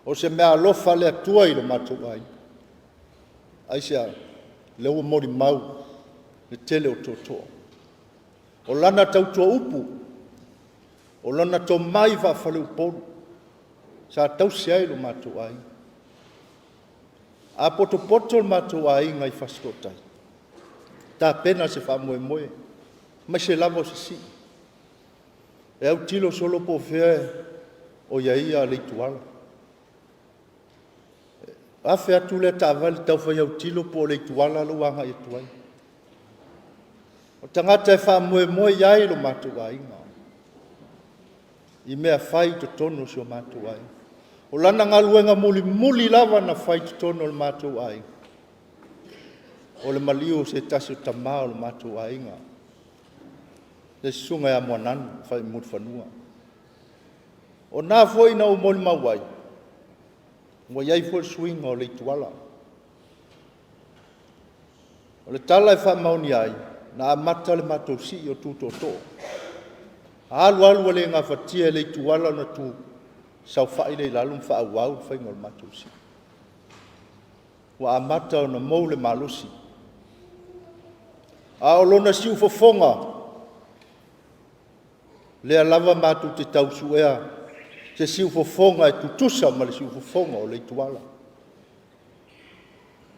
o se meaalofa a le Atua i lo matou aiga. Aisea? O lea ua molimau le tele o tootoo. O lana tautua upu, o lona tomai faa-faleupolu sa tausi ai lo matou aiga. A potopoto le matou aiga i Fasitoouta, tapena se faamoemoe, aemaise lava o Sisii. E autilo solo po o fea o i ai Leituala. Afe atu lea taavale tau fai autilo po o Leituala la ua agai atu ai. O tagata e faamoemoe i ai lo matou aiga i mea fai i totonu o si o matou aiga. O lana galuega mulimuli lava na fai i totonu o le matou aiga, o le maliu o se tasi o tama o le matou aiga, le susuga ia Moananu Faimumulifanua. O na foi na ou molimau ai, ua i ai foi le suiga o Leituala. O le tala e faamaonia ai, na amata le matou sii o tu tootoo. Alu alu ua le gafatia e Leituala ona tu saofai lea i lalo ma faaauau le faiga o le matou sii. Ua amata ona mou le malosi. A o lona siufofoga, lea lava matou te tau suea se siufofoga e tutusa ma le siufofoga o Leituala.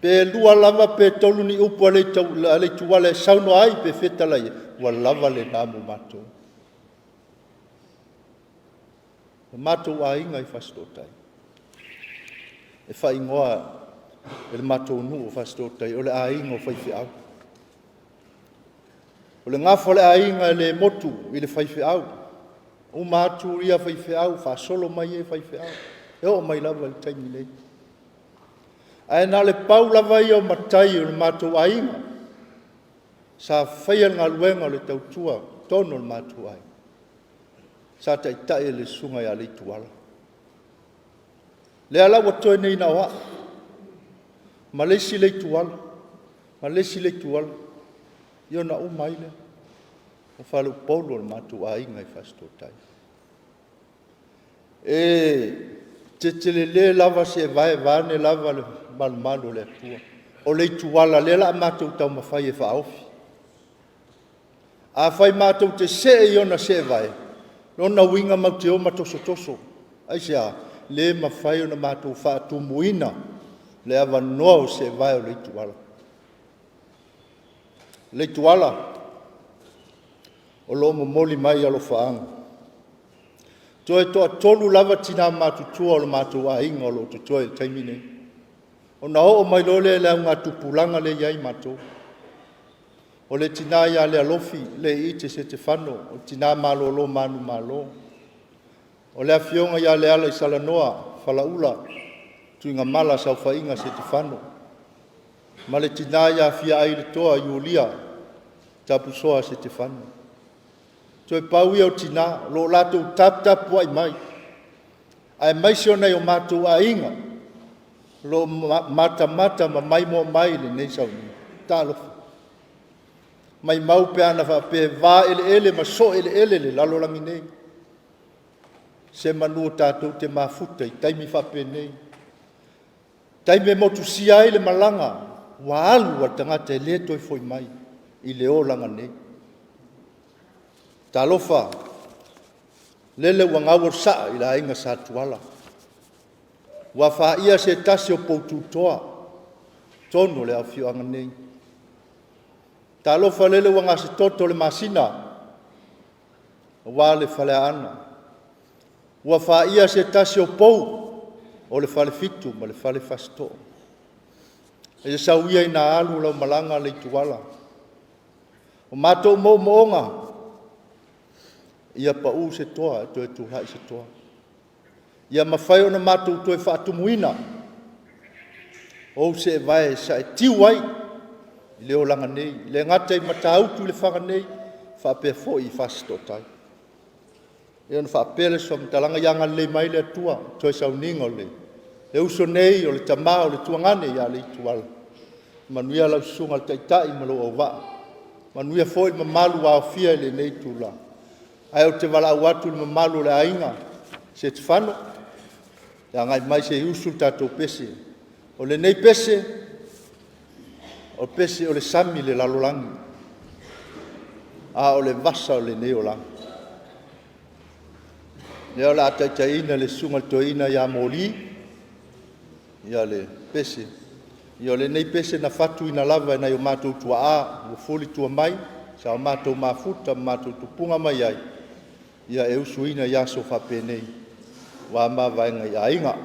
Pe lua lava pe tolu ni upu a Leituala e saunoa ai pe fetalai ai, ua lava lena mo matou. O matou aiga i Fasitootai, e faaigoa e le matou nuu o Fasitootai, o le aiga o faifeau. O le gafa o le aiga e le motu i le faifeau, uma atu ia faifeau faasolo mai ia faifeau, e oo mai lava i le taimi nei. Ae na o le pau lava ia o matai o le matou aiga sa faia le galuega o le tautua i totonu o le matou aiga, sa taitai e le susuga ia Leituala. Lea la ua totoe nei na o au ma le isi Leituala, ma le isi Leituala, ia ona uma ai lea o faleupolu o le matou aiga i Fasitootai. E telelele lava seevae vaeane lava le malumalu o le Atua. O Leituala lea o le a matou taumafai e faaofi. Afai matou te see i ona seevae, lona uiga matou te o ma tosotoso. Aisea? Le mafai ona matou faatumuina le avanoa o seevae o Leituala. Leituala, o lo o momoli mai alofaaga. Toe toatolu lava tina matutua o le matou aiga o lo o totoe i le taimi lenei, ona oo mai loa lea i le augatupulaga lea e i ai matou. O le tina ia Lealofi Leiite Setefano, o le tina malolo manumalo. O le afioga ia Lealaisalanoa Falaula Tuigamala Saofaiga Setefano, ma le tina ia Fiaailetoa Iulia Tapusoa Setefano. Toe pau ia o tina o lo o latou taputapuai mai, aemaise o nai o matou aiga o lo o matamata ma maimoa mai i lenei sauniga. Talofa! Maimau pe ana faapea e vaeleele ma sooeleele le lalolagi nei, semanu tatou te mafuta i taimi faapenei, taimi e motusia ai le malaga ua alu a le tagata e le toe foi mai i le olaga nei. Talofa, lele ua gau le saa i le aiga Sa Tuala, ua faia se tasi o poututoa i totonu o le afioaga nei. Talofa lele ua gasetoto le masina aua le Faleaana, ua faia se tasi o pou o le Falefitu ma le Fale Fasitoo. Ia sau ia ina alu lau malaga Leituala, o matou moomooga, ia pau se toa ae toe tulai se toa, ia mafai ona matou toe faatumuina ou seevae sa e tiu ai i le olaga nei, e le gata i Matautu i Lefaga nei, faapea foi i Fasitootai. Ia ona faapea lea o se faamatalaga, ia agalelei mai le Atua i le toe sauniga o le uso nei o le tama o le tuagane ia Leituala. Manuia lau susuga i le Taitai ma lou auvaa, manuia foi le mamalu ua aofia i lenei itula. Ae ou te valaau atu i le mamalu o le aiga Setefano, e agai mai se i usu le tatou pese. O lenei pese, o le pese o le sami i le lalolagi, a o le vasa o lenei olaga. O lea o le a taitaiina e le susuga i le toeaina ia Moli le pese. Ia o lenei pese na fatuina lava e nai o matou tuaa ua fulitua mai sa o matou mafuta ma matou tupuga mai ai, ia e usuina i aso faapenei aua mavaega i aiga.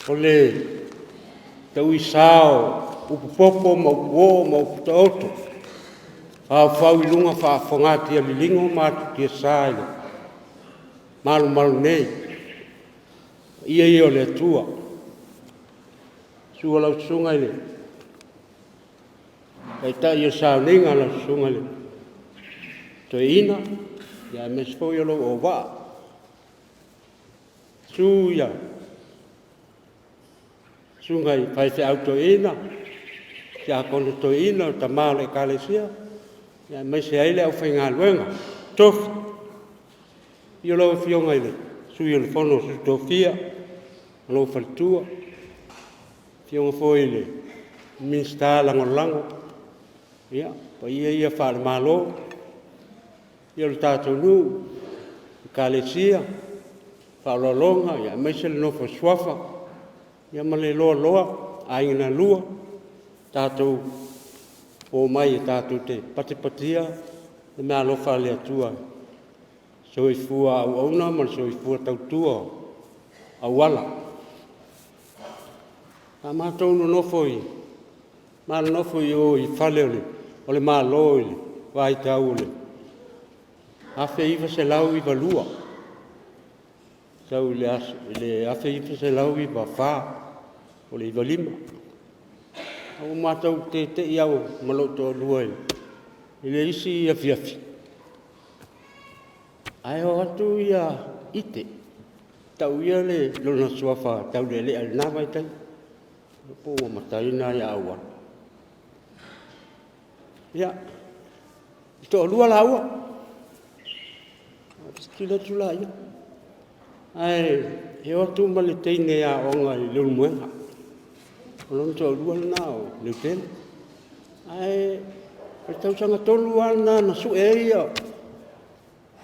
O le tauisa o upu popo ma upu oo ma upu taoto, aofau i luga faafogatia liligo ma atutiasa i le malumalu nei, paia ia o le Atua. Susu lau Susuga i le Taitai o le Sauniga, lau Susuga i le Toeaina, aemaise foi o lou auvaa. Susu ia susuga i faifeau toeaina, siakono toeaina, o tama o le ekalesia, aemaise ai le aufaigaluega totofi. Afio lau Afioga i le Sui o le Fono a Sui Tofia ma lou faletua, afioga foi i le Minisita Lagolago. Ia, o paia ia faale-Malo, paia o le tatou nuu, ekalesia, faaaloaloga aemaise le nofo a suafa ma le loaloa, aiga na lua, tatou omai e tatou te patipatia le meaalofa a le Atua i le soifua auauna ma le soifua tautua o auala. Sa matou nonofo i ma nonofo i o i fale o le Malo i le vaitau o le 1992 sau i le 1994 o le 95. A ua matou tete'i lava ma lou toalua i le isi afiafi, ae o atu ia Ite, tau ia lona suafa Taulealea i lena vaitaimi, po ua mataina ia Auala. Ia, e toalua laua, ona tilotilo atu lea, ae o atu ma le teine aoga i Leulumoega, o lona toalua lena o Leutele. Ae o le tausaga tonu lava lena na sue ai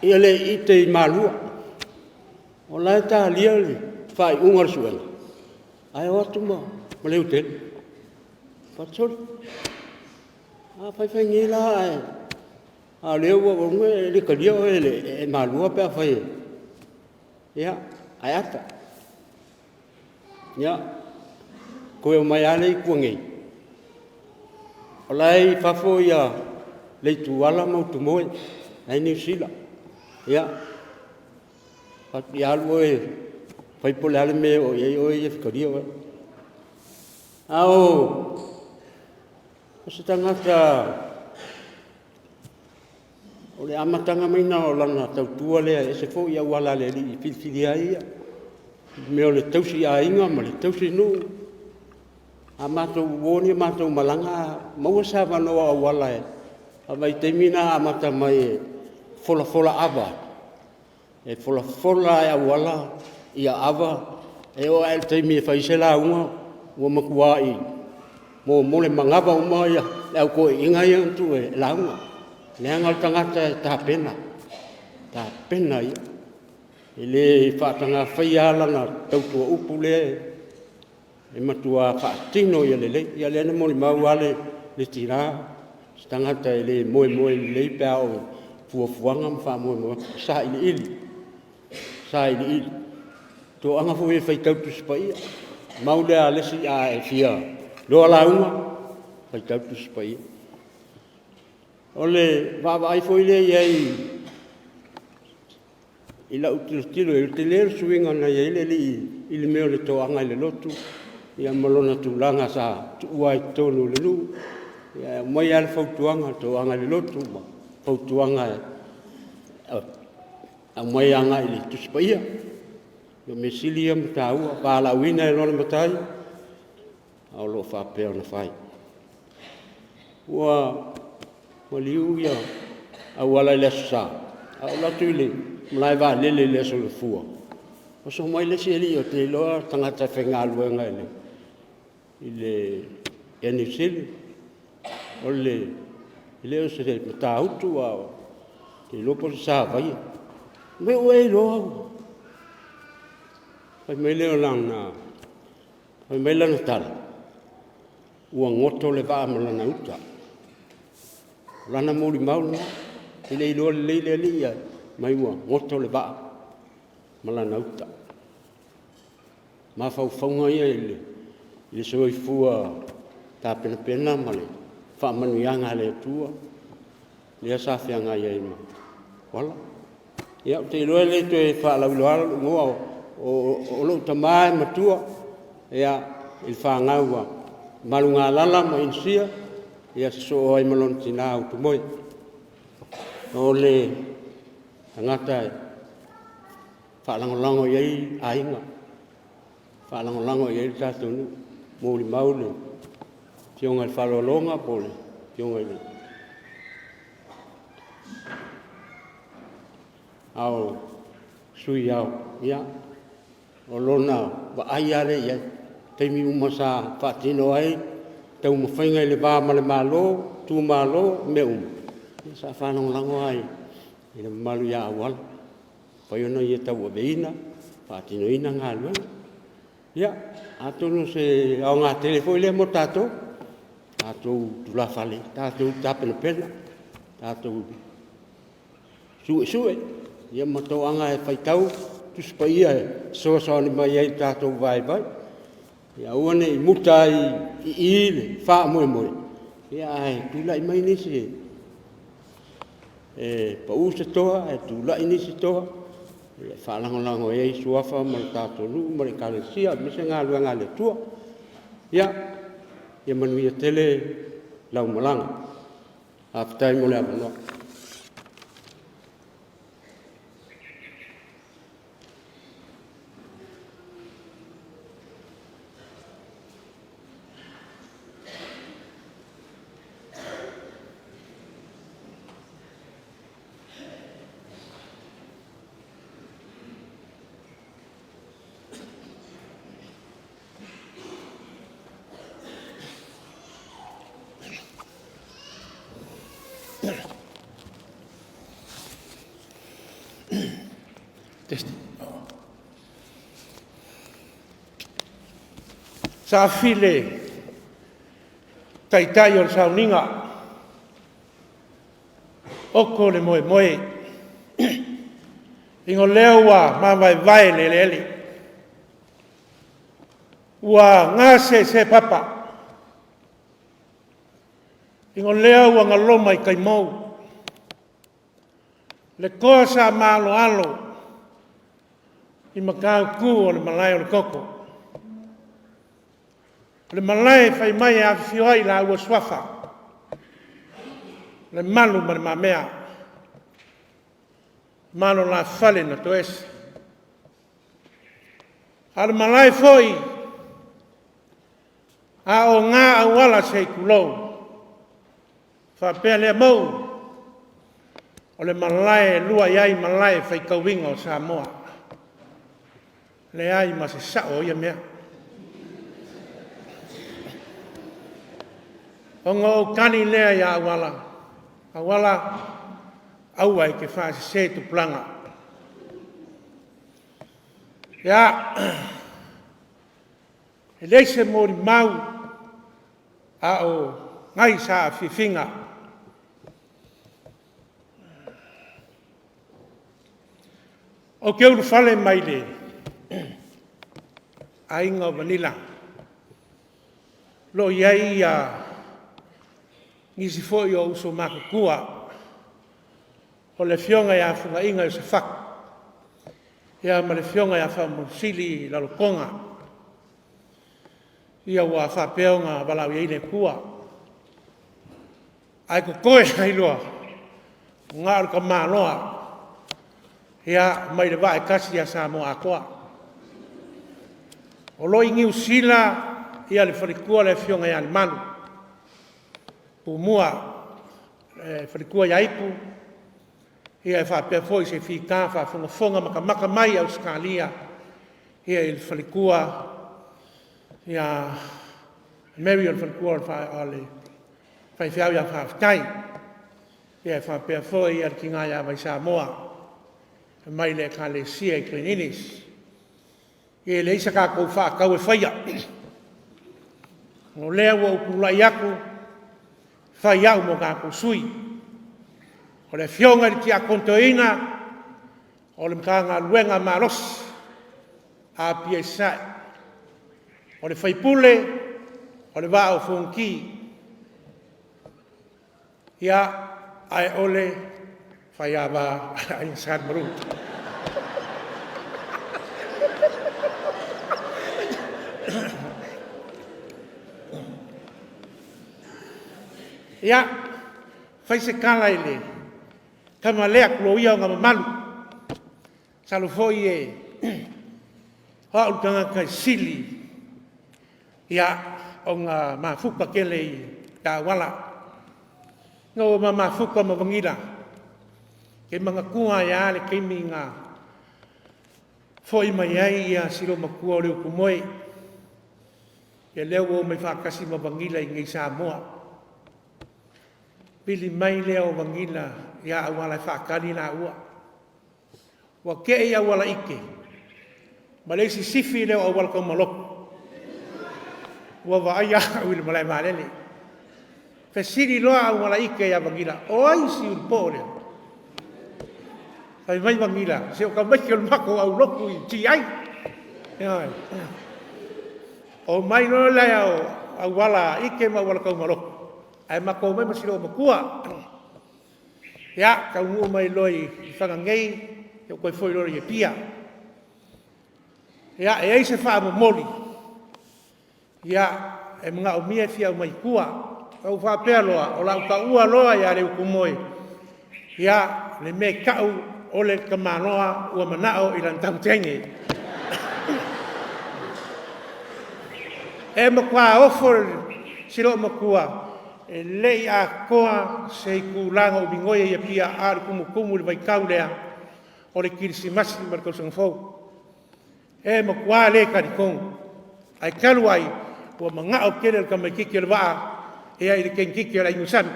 le Ite i Malua. O la e talia le faaiuga o le suega, ae o atu ma Leutele. Ou fai atu, sole, a fai fai nei la ae a o lea ua e le talia oe e Malua pe afai e… Ia, ae ata. Ia, toe omai lava lea i tua nei, o la e i fafo Leituala ma Utumoe, la e i Niu Sila. Ia, fai atu, ia alu oe e fai po o le a le mea e oo i ai oe ia e fetalia oe. A o se tagata o le amataga mai o lana tautua lea, e ese foi auala a le Alii e filifilia ai ia, i mea o le tausi aiga ma le tausi nuu. A matou uo ni a matou malaga, a maua se avanoa o auala e… a vaitaimi na amata mai e folafola ava, e folafola lava e auala ia ava, e oo lava i le taimi e fai ai se lauga, ua matuai momole manava uma le au toeaiina ia na tuu e lauga, leaga o le tagata e tapena, tapena ia. E le faataga faia lava lana tautua upu lea e matua faatino ia lelei. Ia lea na molimau lava le tina, o se tagata e le moemoe lelei pe a oo i fuafuaga ma faamoemoega, e sailiili, sailiili. O toaga foi e faitau Tusi Paia, o le mau lea a le isi a e fia iloa lauga, faitau le Tusi Paia. O le vaavaai foi lea i ai i lau tilotilo i ai, o le tele o le suiga na i ai le alii i le mea o le toaga i le lotu ma lona tulaga sa tuua ai i totonu o le nuu, e aumai lava le fautuaga, toaga i le lotu ma fautuaga e aumai agai le Tusi Paia. O le mea sili ia ma taua, valaauina ai loa le matai, a o lo o faapea ona fai. Ua maliu Auala i le Aso Sa, ae ou alu atu i le malae vaalele i le aso Gafua, oso mai le isi alii ou te iloa o le tagata faigaluega i le Air New Zealand, e le o se Matautu ae ou te iloa po o se Savaia. Fai mai, ua e iloa au? Fai mai lana tala, ua goto le vaa ma lana uta. O lana molimau lena, e le iloa lelei le alii ae fai mai ua goto le vaa ma lana uta. mafaufauga ia i le soifua tapenapena ma le faamanuiaga a le Atua lea sa feagai ai ma Uala. Ia, ou te iloa e le toe faalauiloa lou igoa, o lou tama e matua, ia, i le fanau a Malugalala ma Inisia, ia sosoo ai ma lona tina Utumoe. O le tagata e faalagolago i ai aiga, faalagolago i ai le tatou nuu, molimau le afioga i le Faaaloaloga po o le afioga i le Ao, Sui Ao, ia, o lona vaai lava lea i ai. O taimi uma sa faatino ai taumafaiga i le va ma le Malo, itumalo, mea uma, ia sa faalagolago lava i le mamalu ia Auala, mafai ona ia tauaveina, faatinoina galuega. Ia, atonu o se aoga tele foi lea mo tatou, tatou tulafale, tatou tapenapena, tatou suesue ia ma toaga e faitau Tusi Paia e fesoasoani mai ai i tatou vaivai. Ia aua ne i muta ai i i le faamoemoe, ae tulai mai nisi e pau se toa ae tulai nisi toa e faalagolago i ai suafa ma le tatou nuu ma le Ekalesia aemaise galuega a le Atua. Ia manuia tele lau malaga. Faafetai mo le avanoa. Saafi le taitai o le sauniga, oto le moemoe, ina o lea ua mavaevae le eleele, ua gasese papa, ina o lea ua galoma i tai mou le toa sa maaloalo i Matautu o le malae o le toto. O le malae e fai mai e afifio ai i laua Suafa, Lemalu ma Le Mamea, ma lo la fale na toese. A o le malae foi a o na auala se i tulou, faapea lea Mauu, o le malae e lua i ai malae faitauina o Samoa. E leai ma se sao o ia mea. Ona ou tali lea ia Auala, Auala, aua e te faasese tupulaga. Ia, e leai se molimau a o nai saafiafiga. Ou te ulufale mai le aiga o Vanilla, o lo o i ai nisi foi o uso matutua, o le afioga ia Fundaiga Iosefatu ma le afioga ia Faamausili Lalokona, ua faapea ona valaaulia i ai le Atua. Ae totoe ai loa na o le tamaloa mai le vaa e tasi ia Samoa atoa. O lo o i Niu Sila le faletua le afioga ia Lemalu Tumua, le faletua ia Ipu, e faapea foi se fita faafogafoga matamata mai i Ausetalia i le faletua ia Mary o le faletua o le faifeau ia Faafetai. E faapea foi le tina ia Vaisamoa mai le Ekalesia i Greeninice. E leai se tatou faatau e faia, o lea ua ou tulai atu e fai au ma tatou sui. O le afioga i le Tiakono Toeaina o le Matagaluega malosi a Apia i Sasae. O le faipule o le Vaa o Fonoti. Ia, ae o le faiava a le Aiga Sa Lemalu. Ia, fai se tala i le tama lea, tulou ia ona mamalu. Masalo foi o au le tagata e sili ona mafuta tele i auala. Ina ua ma mafuta ma Vergila, ou te manatua ai lava le taimi na foi mai ai si loomatua o Leutumoe, ia lea ua omai faatasi ma Vergila iinei i Samoa. Vili mai lea o Vergila ia Auala e faatali laua. Ua tei Aualaite ma le isi sifi lea o Aualataumaloto ua vaaia au i le malaevaalele. Fesili loa Aualaite ia Vergila, o ai si ulupoo lea? Fai mai Vergila, se o tamaiti o le matou aulotu i le GI. Ioe. Omai loa lea o Aualaite ma Aualataumaloko ae matou omai ma si loomatua. Ia, taunuu mai loa i Faga nei, ou toe foi loa i Apia. Ia, e i ai se faamomoli e manaomia e fia aumai i tua. Ona ou faapea loa, o le a ou taua loa ia Leutumoe, ia le mea e tau o le tamaloa ua manao i lana tama teine. E matua ofo si loomatua, e le i atoa se itula na ou migoi ai i Apia a o le tumutumu i le vaitau lea o le Kerisimasi ma le Tausaga Fou. E matua le talitonu, ae talu ai ua manao tele le tamaititi o le vaa i le teineitiiti o le Aiga Sami.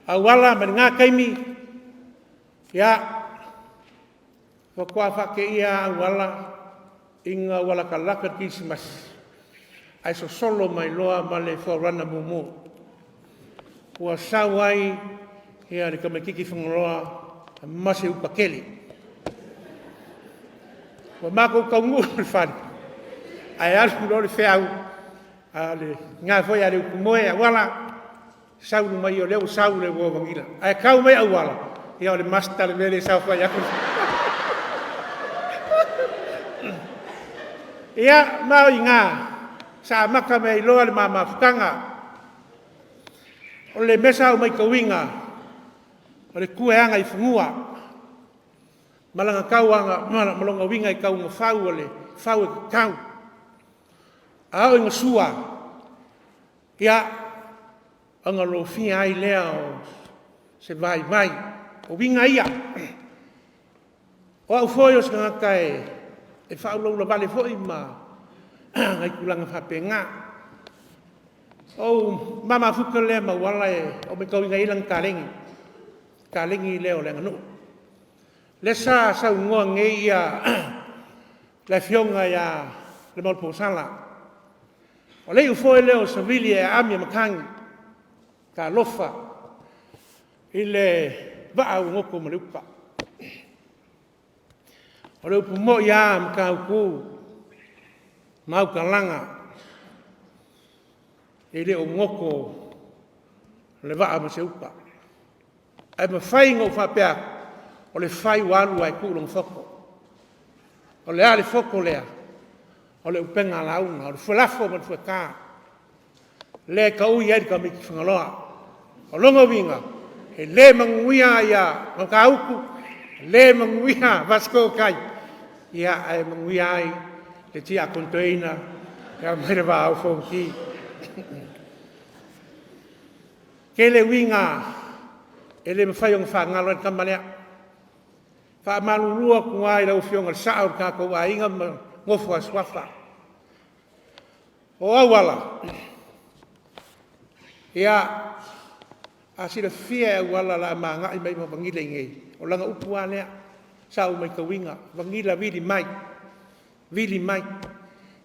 Auala mai lena taimi, ia, faatoa faateia lava auala ina ua latalata le Kerisimasi ae sosolo mai loa ma le 4Runner mumu. Ua sau ai le tamaititi Fagaloa ma se uta tele. Ua matou taunuu i le fale ae alu loa le feau a le tina foi ia Leutumoe, “Auala, sau i luma i i o lea ua sau le uo a Vergila.” Ae tau mai auala, ia o le Mazda le mea lea e saofai atu. Ia ma o i ina sa amata mai ai loa le ma mafutaga. O le mea sa ou matauina, o le tu e agaifanua ma lona uiga e tau ina fau o le fau e tatau. A oo ina sua, ia, ona lofia ai lea o se vaivai. O uiga ia. O au foi o se tagata e faaulaula vale foi ma nai tulaga faapena. O le ma mafuta lea ma Auala ua ou matauina i ai lana taleni, le taleni lea o le aganuu. Lea sa saunoa nei le afioga ia Lemauloposala, o le iu foi lea o Savili e aami e matagi, talofa i le vaa ua goto ma le uta. O le upu moni lava Matautu ma Autalaga, e le o goto le vaa ma se uta. Ae mafai ona ou faapea atu, o le fai ua alu ae tuu lona foto. O le a le foto lea? O le upega lauga, o le fue lafo ma le fue ta, lea e taui ai le tamaitiiti Fagaloa. O lona uiga, e le manuia Matautu, le manuia Fasitoo-tai, ae manuia ai le Tiakono Toeaina e ao mai le Vaa o Fonoti. E tele uiga e le mafai ona faagalo ai le tama lea. E faamalulu atu lava i lau Afioga i le Sa'o o le tatou aiga ma le nofo a suafa. O Auala, ia, a silafia e Auala o le a ma agai mai ma Vergila iinei, o lana upu lava lea sa ou matauina, “Vergila vili mai, vili mai.”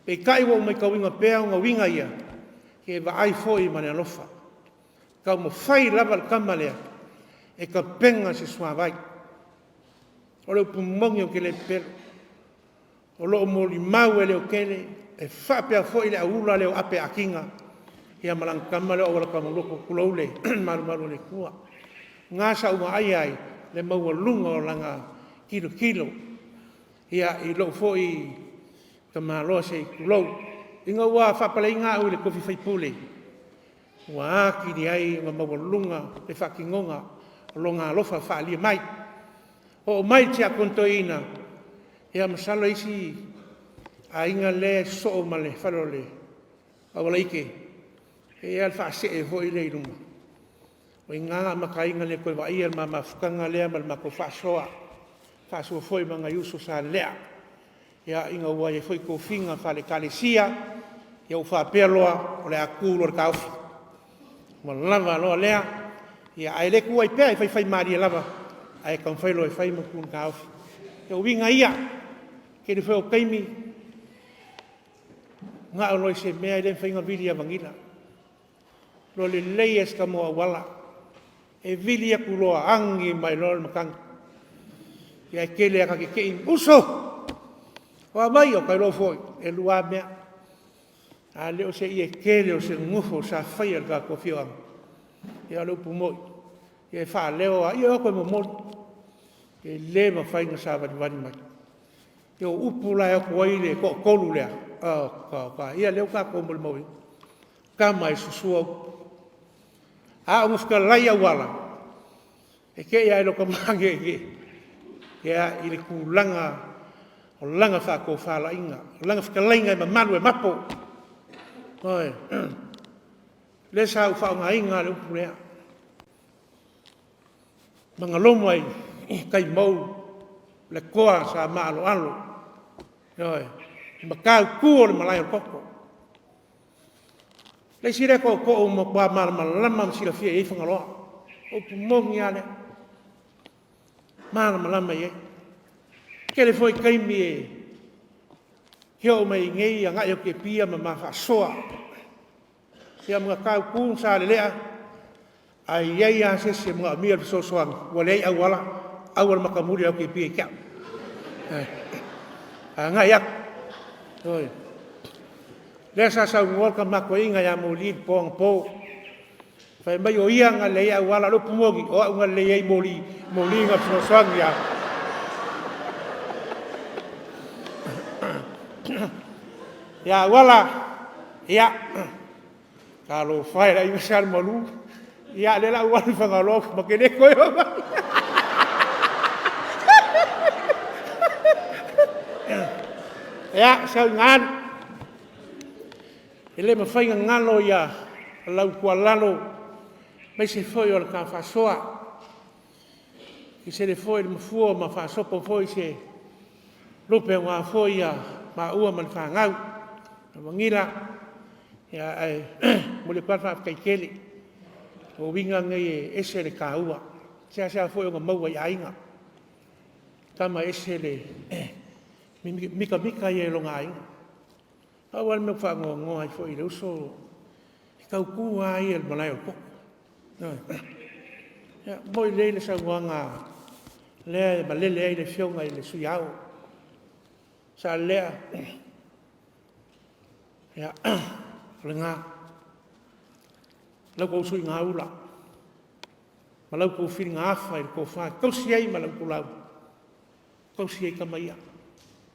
Peitai ua ou matauina pea ona uiga ia, e vaai foi ma le alofa. E taumafai lava le tama lea e tapena se suavai. O le upu moni ou te le pepelo. O lo o molimau e leotele e faapea foi le aula lea o Ape Akiga ia ma lana tama lea o Aualatamaloko tulou le malumalu o le Atua. O lena sa ou vaaia ai le maualuga o lana tilotilo i lou foi tamaloa se i tulou. Ina ua faapaleina au i le tofi faipule ua atili ai ona maualuga le faatinoga o lona alofa faaalia mai. Oo mai i le Tiakono Toeaina, ia masalo e i ai isi aiga lea e sosoo ma le fale o le Aualaite, e i ai lava le faasee foi lea i luga, o i ina na amata ai ona le toe vaaia le ma mafutaga lea ma le matou faasoa, faasoa foi ma nai uso sa lelea. Ina ua i ai foi tofiga faale-Ekalesia, ia ua faapea loa, o le a tu loa le taofi, ua lava loa lea. Ae le tuuai pea, e faifaimalie lava, ae taumafai loa e fai ma tu le taofi. Ia o uiga ia, o le tele foi o taimi, manao loa i se mea e le mafai ona vili ia vanilla. E iloa lelei lava e si tama o auala, e vili atu loa agi mai loa le matagi. Ia e tele lava ina tetei, uso, o a mai? Ou fai atu foi, e lua lava mea, a le o se ie tele o se nofo sa faia e le tatou afioaga. Ia o le upu moni, e faaleo lava, ia e o atu e momoli, e le mafai ona savalivali mai. Ia o upu la e o atu ai le toatolu lea, oka oka, ia lea ua tatou molimauina, o tama e susua upu. A oo ina fetalai auala, e te i lava i lota magege i le tulaga o lana faatofalaiga, o lana fetalaiga e mamalu e mapo. Ioe. O lea sa ou faaaogaina lava le upu lea, Magaloma e taimou le toa sa maaloalo ioe, le Matautu o le malae o le toto. O le isi lea tootoo ua matua malamalama ma silafia i ai Fagaloa. O le upu moni lava lea, e malamalama i ai. E tele foi taimi e fia oo mai ai nei agai atu i Apia ma ma faasoa. Ia ma Matautu ma Salelea, ae i ai lava se isi e manaomia le fesoasoani ua leai auala, auala matamuli e o atu i Apia ia te au. E agai atu, ioe. O lea sa saunoa le tama toeaina ia Moli i le po anapo, fai mai o ia na lelei ai auala. O le upu moni, o au na lelei ai moli, o moli na fesoasoani ia au. Ia Auala, ia talofa e i le aiga Sa Lemalu, ia o lea o le a ou alu i Fagaloa ma te le toe oo mai. Ia sau ina alu, e le mafai ona galo lau tuualalo aemaise foi o le ta faasoa. E sese foi le mafua ma faasopo foi se lupe aua foi maua ma le fanau ia Manila, ae momoli atu lava le faafetai tele. O uiga nei e ese le taua, e seasea foi ona maua i aiga. O le tama e ese le mitamita ia i lona aiga. Pau lava le mea ou te faanoanoa ai foi i le uso, e tautu lava ia i le malae o le toto. Ioe. E moni lelei le saunoaga lea e malele ai le afioga i le Sui Ao. Saalelea, ia o lena, la outou suigaula ma la outou filigaafa i le tofa e tausi ai ma le itulau e tausi ai tama ia.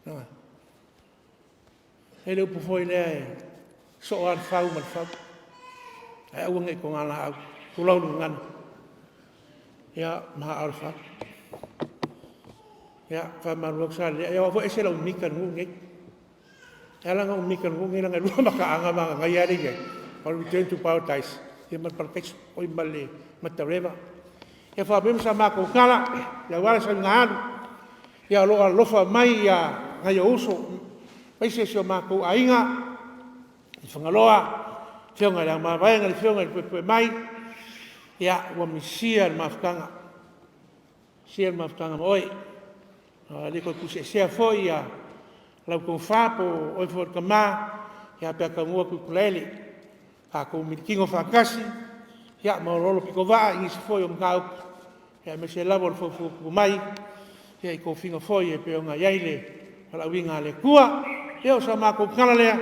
Ioe. E i ai le upu foi lea, e soo lava le fau ma le fau, ae aua ne i togalaau, tulou le gagana. Ia, ma'a o le fau. Ia, faamalulu atu Saalelea, aua foi e ese lau mita i le nuu lenei. E ala ona ou mita i le nuu lenei leaga e lua mataaga mananaia lea e i ai, o le return to paradise ma le parakaiso, oi ma le matareva. Ia faapea ma sa matou tala aua le sau ina alu, ia o lo o alolofa mai nai ou uso aemaise si o matou aiga i Fagaloa, le afioga ia Leaumavaega, le afioga ia Puepuemai, ia ua misia le mafutaga, misia le mafutaga ma oe. E le toe tuuseesea foi lau tofa po o oe foi o le tama ia pe a taunuu atu i Tulaele, tatou milikino faatasi ma oloolopitovaa i nisi foi o mataupu aemaise lava o le faufautua mai i tofiga foi e pei ona i ai le Valaauina a le Atua. Ia o sa matou tala lea,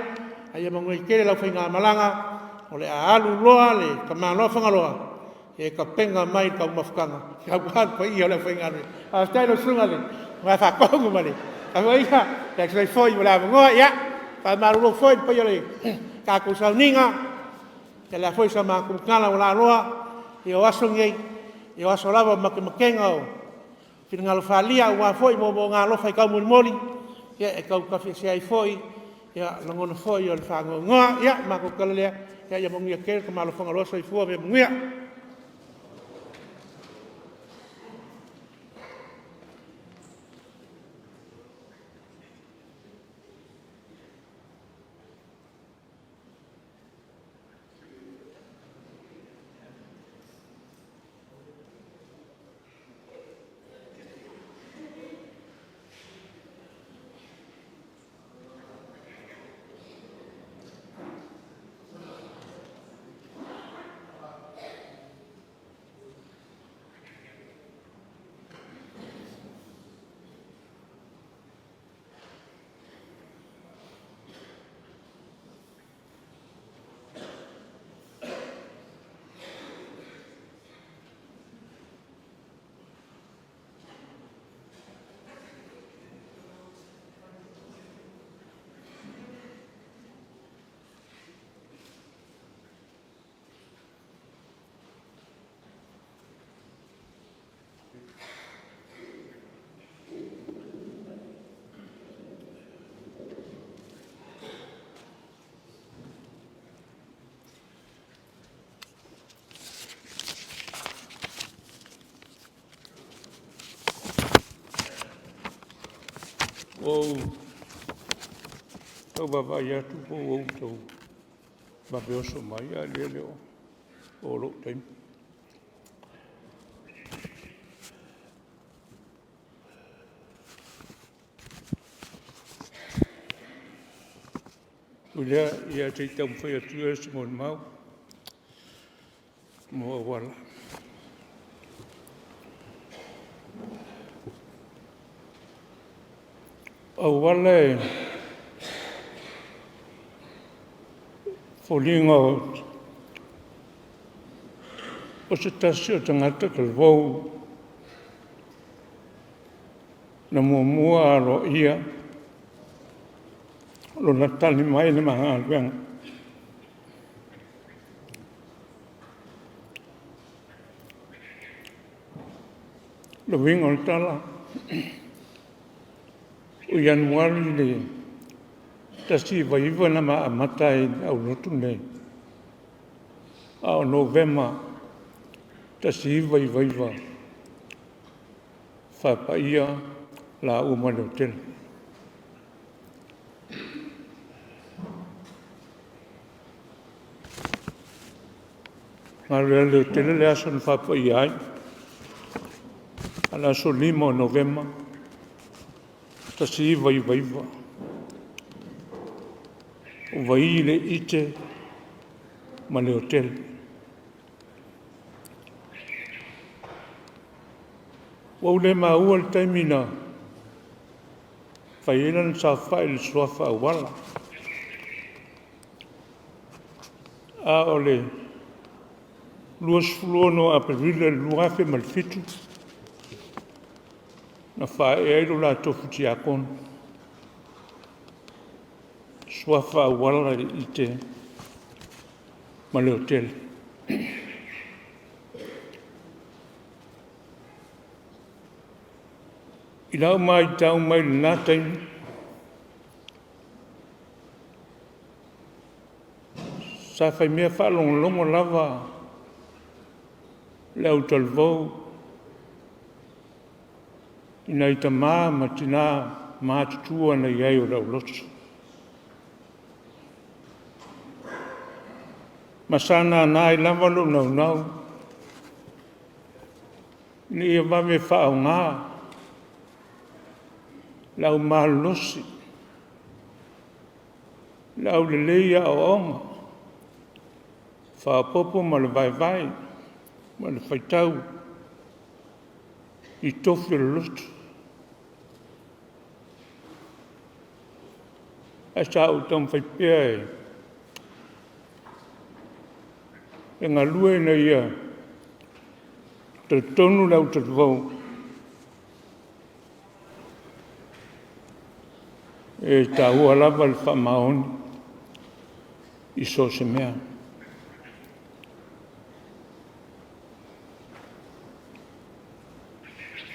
ae ia manuia tele lau faigamalaga, o le a alu loa le tamaloa Fagaloa e tapena mai le taumafataga aua le paia o le aufaigaluega. Faafetai i lau Susuga i le Vae Faatonu ma le tapuaiga e tusa ai foi mo le avanoa. Ia, e faamalulu atu foi i le paia o le tatou sauniga, ia o le a foi sa matou tala ua laaloa. Ia o aso nei, o aso lava o matematega o finagalo faaalia aua foi moomooga alofa e taumolimoli e tautafiese ai foi lagona foi o le faanoanoa. Ia o le matou tala lea, ia manuia tele le tamaloa Fagaloa. Soifua ma ia manuia. Ua ou tau vaavaai atu po ua ou tau vave oso mai a o lea e le o oo lou taimi. Ui i lea, ia se i taumafai atu ia se molimau mo auala. O auala e foliga o se tasi o tagata talavou na muamua aloaia lona tali mai i le ma galuega. O le uiga o le tala, o Ianuari i le 1999 na ma amata ai i le aulotu lenei, a o Novema 1999 faapaia laua ma Leotele. Galo ia Leotele le aso na faapaia ai, a o le aso 5 o Novema 1999, o Vaai le Ite ma Leotele. Ua ou le maua le taimi na fai ai lana saofai i le suafa Auala, a o le 26 o Aperila 2007 na faaee ai lo la tofi tiakono, suafa Auala Ite ma Leotele. I lau matau mai lena taimi, sa fai mea faalogologo lava le autalavou i nai tama ma tina matutua na i ai o le aulotu, ma sa nana ai lava lou naunau ina ia vave faaaoga le au malolosi, le aulelei i aoaoga, faaopoopo ma le vaivai ma le faitau i tofi o le lotu. Ae sa ou taumafai pea e galue ina ia talitonu le au talavou e taua lava le faamaoni i so o se mea.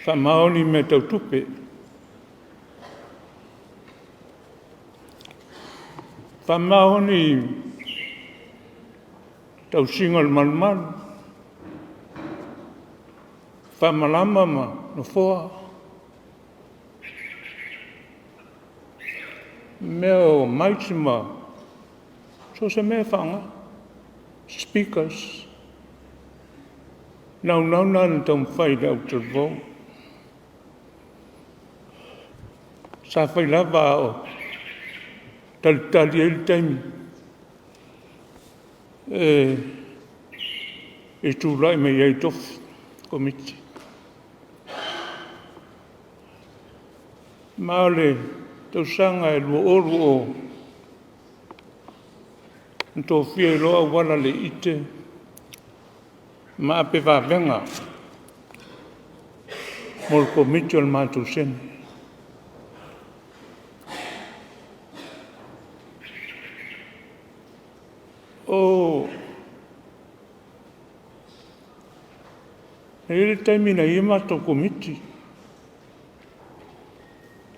Faamaoni i mea tau tupe, faamaoni i tausiga o le malumalu, faamalama ma nofoa, mea o mics ma so o se mea e faaaoga, speakers. O le naunau lena na taumafai i le au talavou. Sa fai lava a o talitali ai le taimi e tulai mai ai i tofi Komiti. Ma o le tausaga e 2020 na tofia ai loa Auala Leite ma Ape Vavega mo le Komiti o le matou Sene. E i ai le taimi na i ai a matou Komiti,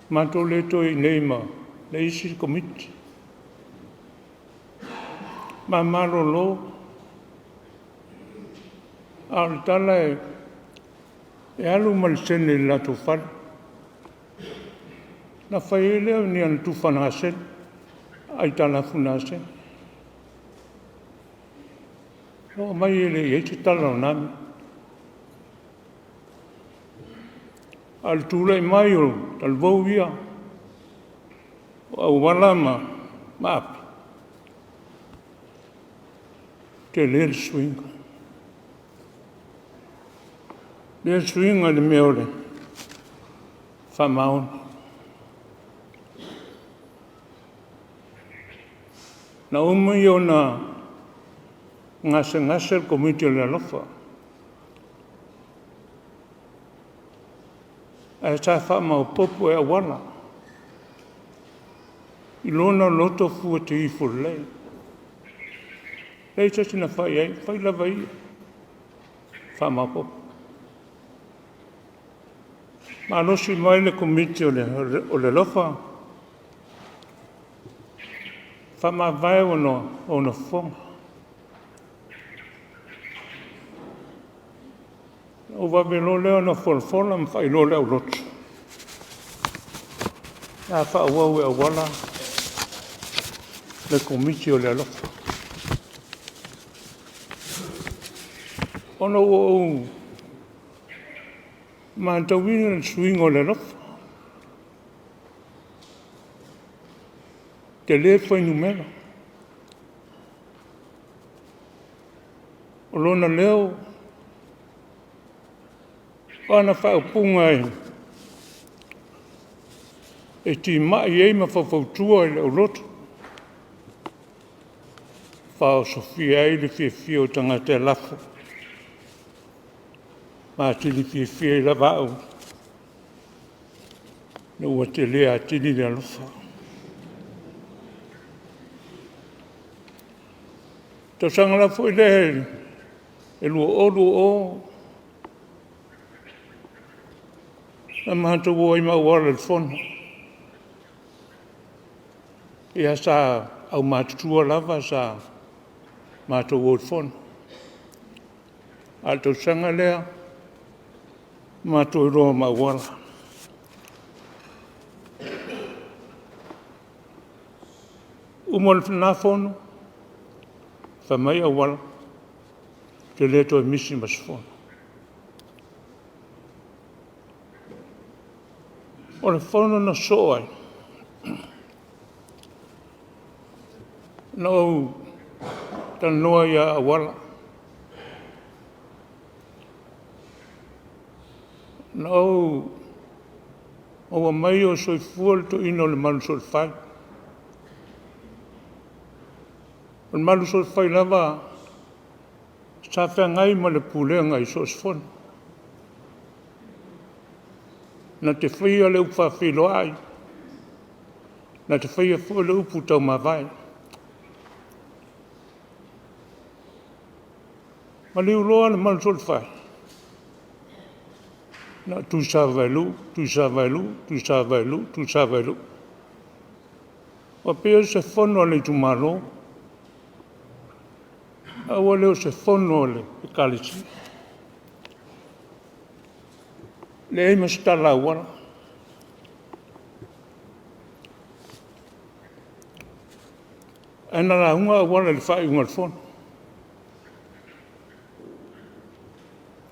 matou le toe i inei ma le isi Komiti. Ma malolo, a o le tala e alu ma le sene i le latou fale, ona fai ai lea o ni ana tufa gasegase, aitalafu gasegase. Oo mai e le i i ai se tala o na mea. A o le tulai mai o talavou ia, o Auala ma Ape, tele le suiga. Tele le suiga i le mea o le faamaoni. Na umi ona gasegase le Komiti o le Alofa, ae sa faamaopoopo e Auala i lona loto fuatifo lelei. E leai se isi na fai i ai, fai lava e ia, faamaopoopo. Malosi mai le Komiti o le Alofa, faamavae ona fofoga. Ona ou vave loa lea ona folafola ma faailoa i le aulotu, o le a faaauau e Auala le Komiti o le Alofa. Ona ua ou matauina le suiga o le alofa, tele le fuainumera. O lona leo, o ana faaupuga e timai ai ma faufautua i le aulotu, faaosofia ai le fiafia o tagata e lafo, ma atili fiafia ai lava au ina ua tele atili le alofa. O le tausaga lava foi lea e 2020, na matou o ai ma Auala i le fono. Ia sa aumatutua lava sa matou o i le fono, a o le tausaga lea na matou o loa ma Auala. Uma lena fono, fai mai Auala, ou te le toe misi ma se fono. O le fono na sosoo ai, na ou talanoa ia Auala, na ou maua mai o soifua le toeaina o Lemalusoolefai. O le malu soifai lava sa feagai ma le pulega i so o se fono. Na te faia le upu faafeiloai, na te faia foi le upu taumavae. Maliu loa le malusolofai, na o Tuisavailuu, Tuisavailuu, Tuisavailuu, Tuisavailuu. Ua pei o se fono a le itumalo, ae ua le o se fono a le Ekalesia. Leai ma se tala auala. Ae na lauga auala i le faaiuga o le fono.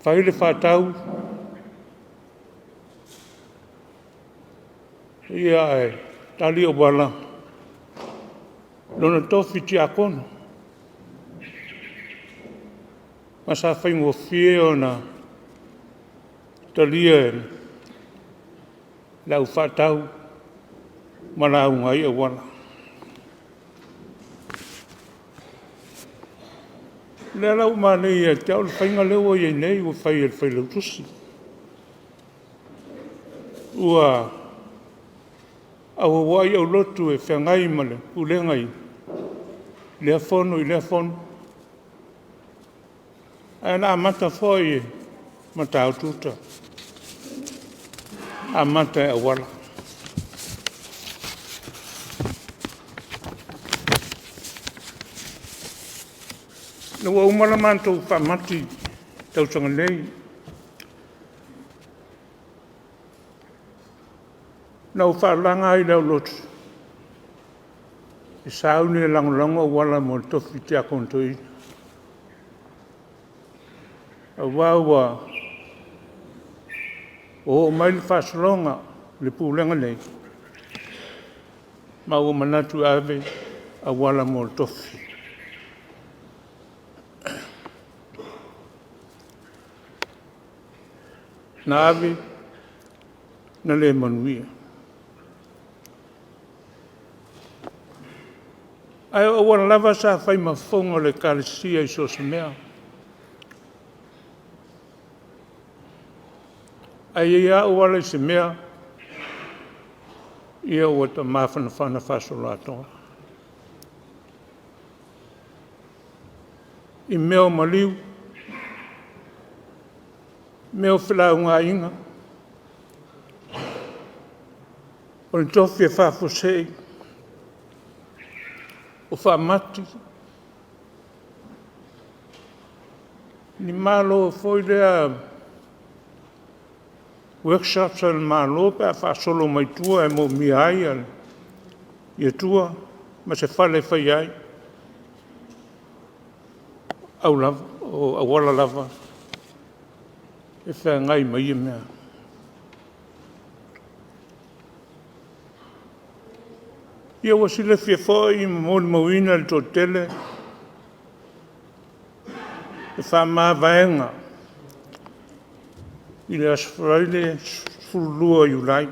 Fai le faatau, ia ae tali auala lona tofi tiakono. Ma sa faigofie ona talia e le au faatau ma lauga ai auala. O lea la ua malie ia te au le faiga lea ua i ai nei ua fai e le Failautusi. Ua auauai aulotu e feagai ma le Pulega i lea fono i lea fono, ae na amata foi e Matautu uta, amata e auala. Ina ua uma la matou faamati i le tausaga nei, na ou faalaga ai i le aulotu e sauni e lagolago auala mo le tofi tiakono toeaina, aua ua oo mai le faasologa i le Pulega nei, ma ua manatu e ave auala mo le tofi. Na ave, na le manuia. Ae o auala lava sa fai ma fofoga o le Ekalesia i so o se mea. A i ai lava auala i se mea, ia ua ta mafanafana faasoloatoa. I mea o maliu, mea o felaugaaiga, o le tofi e faafuasei, o faamati, ni malo foi lea workshops a le Malo pe a faasolo mai tua e moomia ai tua ma se fale e fai ai, o auala lava e feagai ma ia mea. Ia ua silafia foi ma molimauina e le toatele le faamavaega i le aso Faraile 12 o Iulai.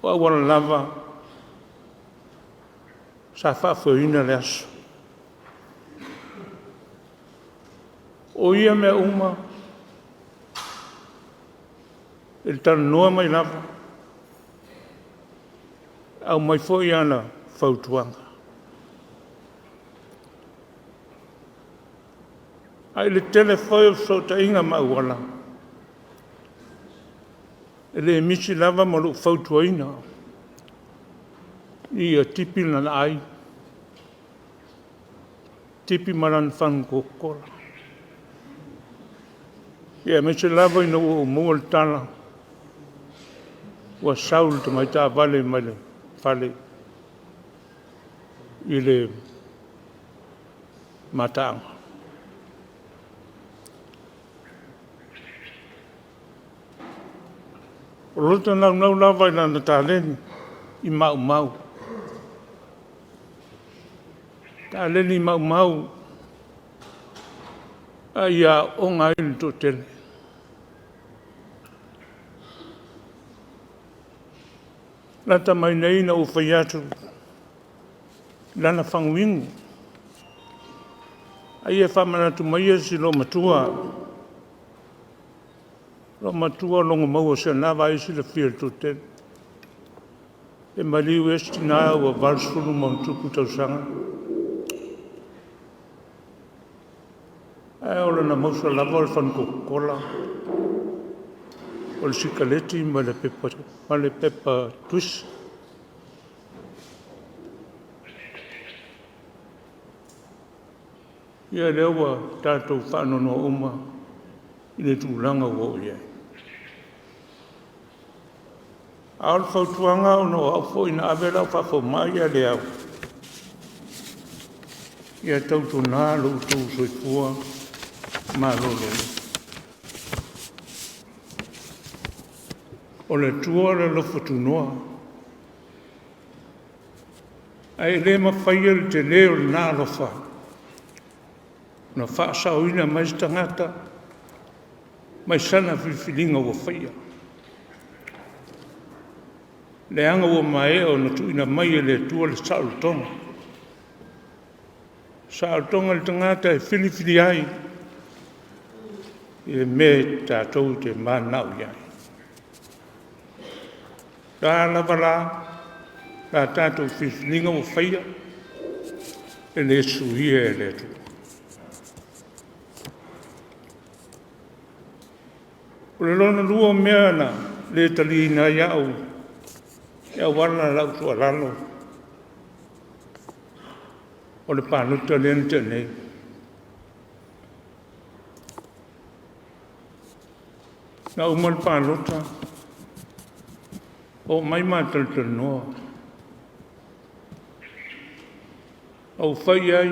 O auala lava sa faafoeina le aso. O ia mea uma, e talanoa mai lava, aumai foi ana fautuaga. Ae i le tele foi o fesootaiga ma auala, e le misi lava ma lou fautuaina ia tipi lana ai, tipi ma lana fagu Coca-Cola. Aemaise lava ina ua ou maua le tala ua sau le tamai taavale mai le fale i le mataaga. O lota naunau lava i lana taleni i maumau, taleni maumau a ia aooga ai le toatele. Lata mai nei na ou fai atu. lana faguinu. A ia faamanatu maia si loomatua, loomatua logomaua se na vaai silafia i le toatele. E maliu ea si tina ua 80+ tausaga. Ae o lona mausa lava o le fanu Kokokola, o le sikaleti ma le pepa tuisi. Ia lea ua tatou faanoanoa uma i le tulaga ua oo i ai. A o le fautuaga ona o au foi na ave lau faafomai ae le au, ia tautuana lo outou soifua maloloina. O le Atua o le alofa tunoa, ae le mafaia le tele o lena alofa ona faasaoina mai se tagata mai sana filifiliga ua faia, leaga ua maea ona tuuina mai e le Atua le saolotoga, saolotoga i le tagata e filifili ai i le mea e tatou te mananao i ai. O le a lava la la tatou filifiliga ua faia, e le suia e le Atua. O le lona lua o mea na le taliaina ai au e auala lau tuualalo, o le palota lea na tea nei. Na uma le palota, omai ma talatalanoa. Ou fai i ai,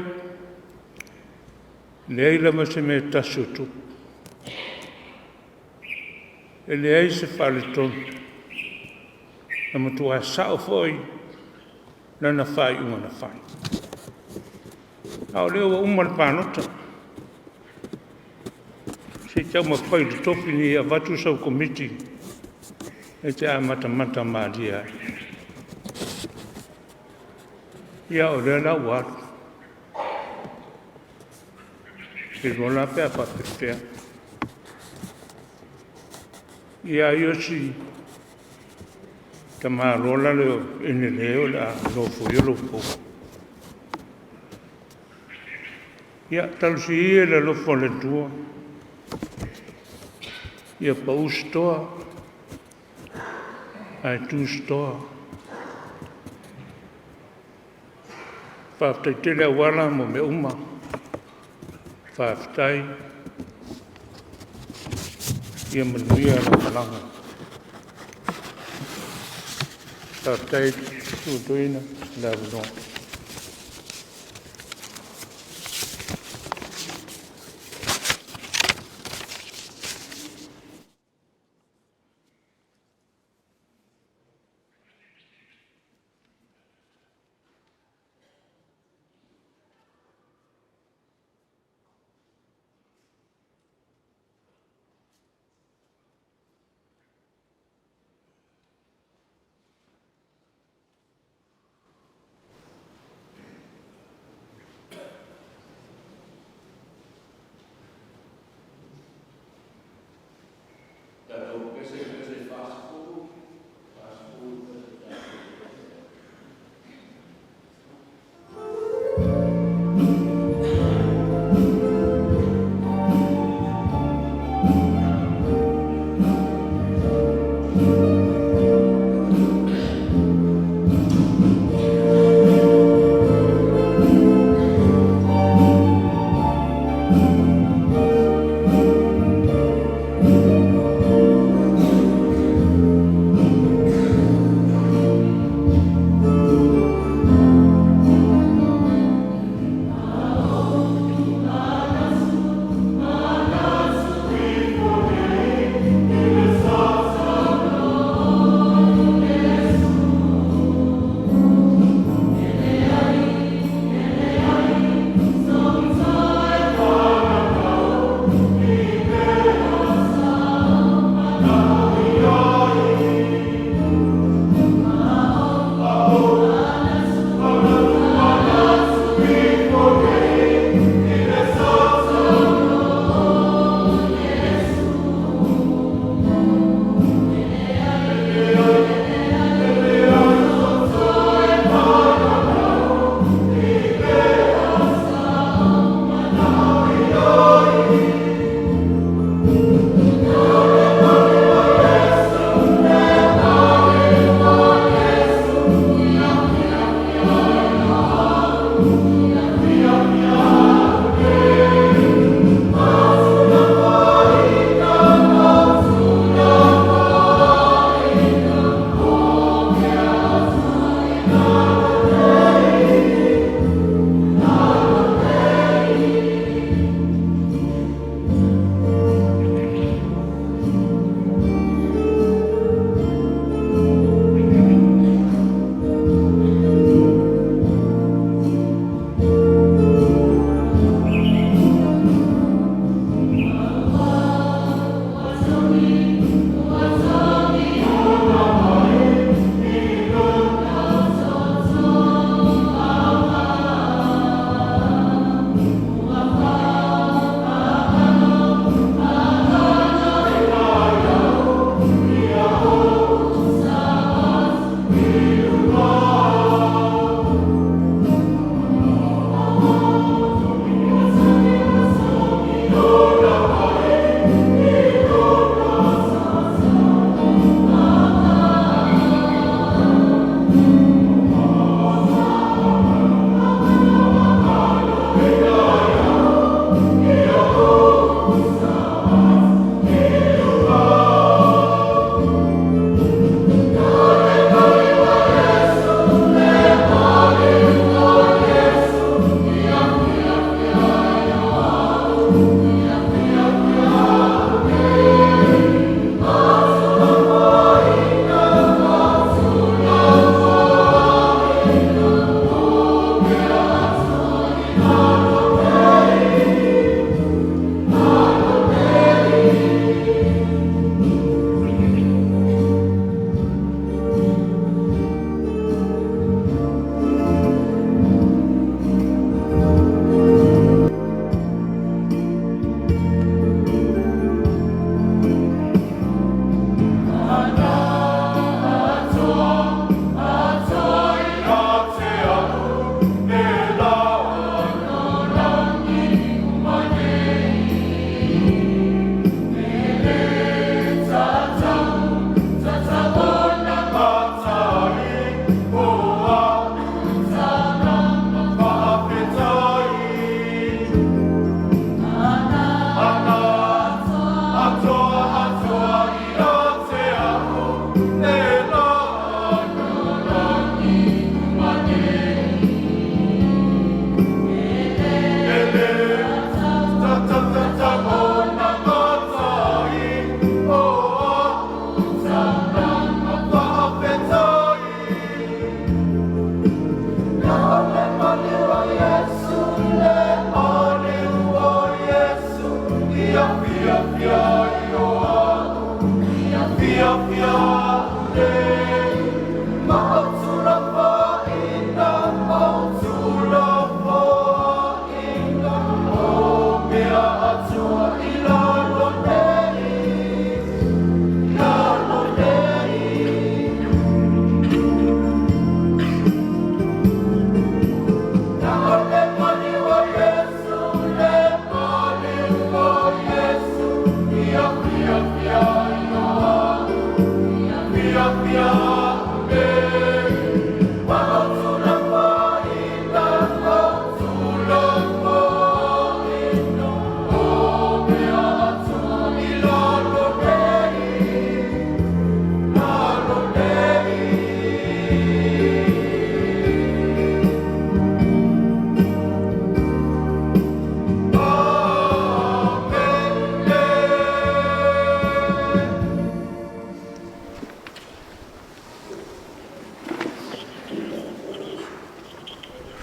e leai lava se mea e tasi o tupu, e leai se faaletonu, na matua sao foi lana faaiuga na fai. A o lea ua uma le palota, se i taumafai i le tofi ina ia avatu sau komiti e te amatamata malie ai. Ia, o lea la ua alu. Ou te iloa la pe a faapefea. Ia ai o si tamaloa la lea o Enele o le a nofoia lou pou. Ia, talosia ia i le alofa o le Atua ia pau se toa ae tu se toa. Faafetai tele Auala mo mea uma. Faafetai. Ia manuia lau malaga. Faafetai le Toeaina mo le avanoa.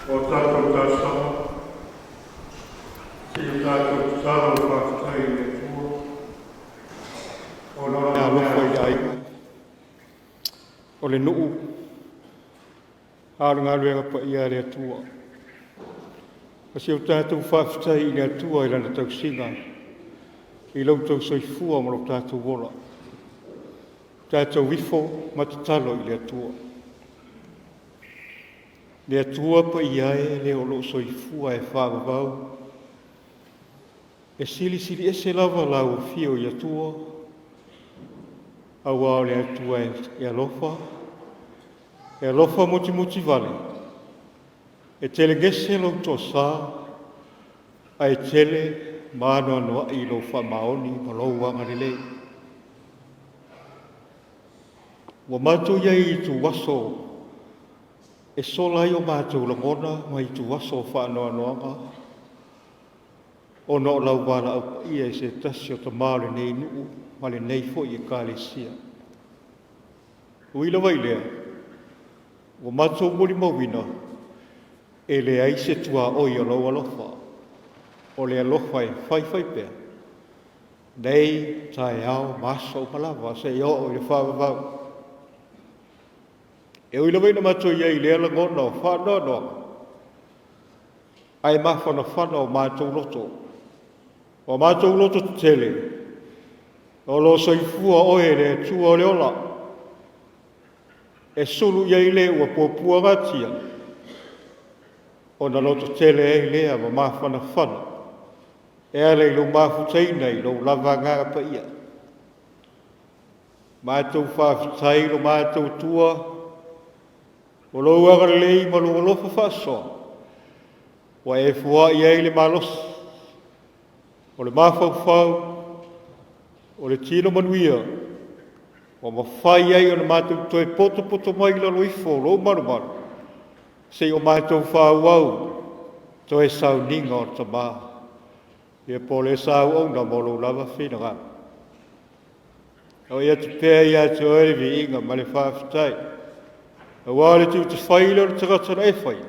O tatou talosaga, se i o tatou tatalo ma faafetai i le Atua ona o Lana alofa i le aiga, o le nuu, a o le galuega paia a le Atua. O si o tatou faafetai i le Atua i Lana tausiga i lo outou soifua ma lo tatou ola. Tatou ifo ma tatalo i le Atua. Le Atua paia e, le o loo soifua e faavavau, e silisili ese lava lau afio i Atua, auā o le Atua e alofa, e alofa mutimutivale, e telegese lou toasā, ae tele ma anoanoai lou faamaoni ma lou agalelei. Ua matou i ai i ituaso e sola ai o matou lagona ma ituaso o faanoanoaga ona o lau valaau paia i se tasi o tama o lenei nuu ma lenei foi Ekalesia. Ui lava i lea, ua matou molimauina, e leai se tuaoi o lou alofa, o le alofa e faifaipea, nei, taeao ma aso uma lava seia oo i le faavavau. E ui lava ina matou i ai i lea lagona o faanoanoaga, ae mafanafana o matou loto, o matou loto tetele, o lo o soifua Oe le Atua o le ola, e sulu i ai le ua puapuagatia, ona lototele ai lea ma mafanafana e ala i lou mafutaina i lou lava Agaga Paia. Matou faafetai i lo matou Atua o lou agalelei ma lou alofa faasoa ua e foai ai le malosi o le mafaufau, o le tino manuia, ua mafai ai ona matou toe potopoto mai i lalo ifo o lou malumalu, seia o matou faaauau toe sauniga o le Tama, ia po o le sauauna mo lou lava finagalo. Oi atu pea ia te oe le viiga ma le faafetai, aua o le tiute fai lea o le tagata na e faia,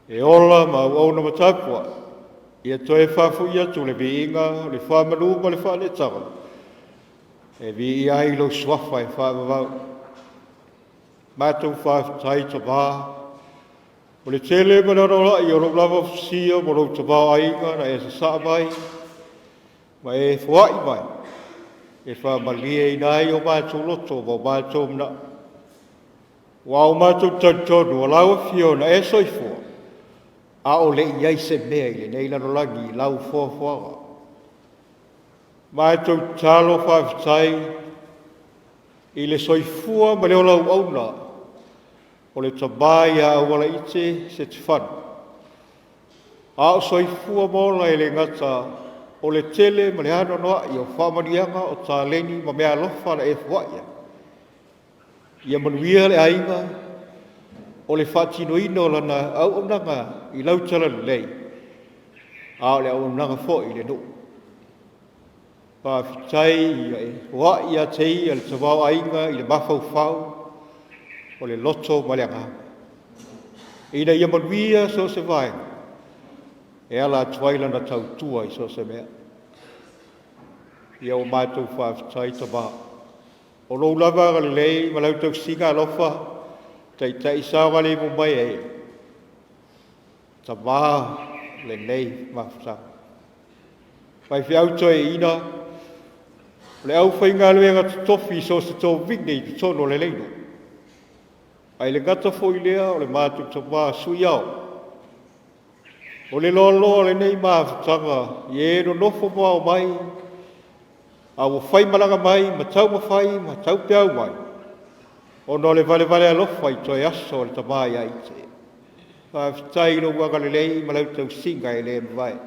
e ola ma auauna ma tapuai, ia toe faafoi atu le viiga, le faamalu ma le faaneetaga, e viia ai lou suafa e faavavau. Matou faafetai Tama, o le tele ma le anoanoai o lou lava fusia ma lou tamaoaiga na e sasaa mai ma e foai mai, e faamalieina ai o matou loto ma o matou manao. Ua o matou talitonu o lau Afio na e soifua, a o le i i ai se mea i lenei lalolagi i lau foafoaga. Matou tatalo faafetai i le soifua ma le ola auauna o le Tama ia Aualaiti Setefano, a o soifua ma ola e le gata o le tele ma le anoanoai o faamanuiaga o taleni ma meaalofa na e foai ai, ia manuia le aiga o le faatinoina o lana auaunaga i lau talalelei, a o le auaunaga foi i le nuu. Faafetai ua e foai ia te ia le tamaoaiga i le mafaufau, o le loto ma le agaga, ina ia manuia so o se vaega. e ala atu ai lana tautua i so o se mea. Ia ua matou faafetai Tamā. O lou lava agalelei ma lau tausiga alofa, taitai saogalemu mai ai, Tamā lenei mafutaga. Faifeau toeaina, o le aufaigaluega totofi i so o se tovine i totonu o lenei nuu, ae le gata foi i lea o le matou tamā sui ao, o le loaloa o lenei mafutaga i e nonofo ma ao mai, a ua faimalaga mai ma taumafai ma taupeau mai, ona o le valevale alofa i toe aso o le tama ia Ite. Faafetai i lou agalelei ma lau tausiga e le mavae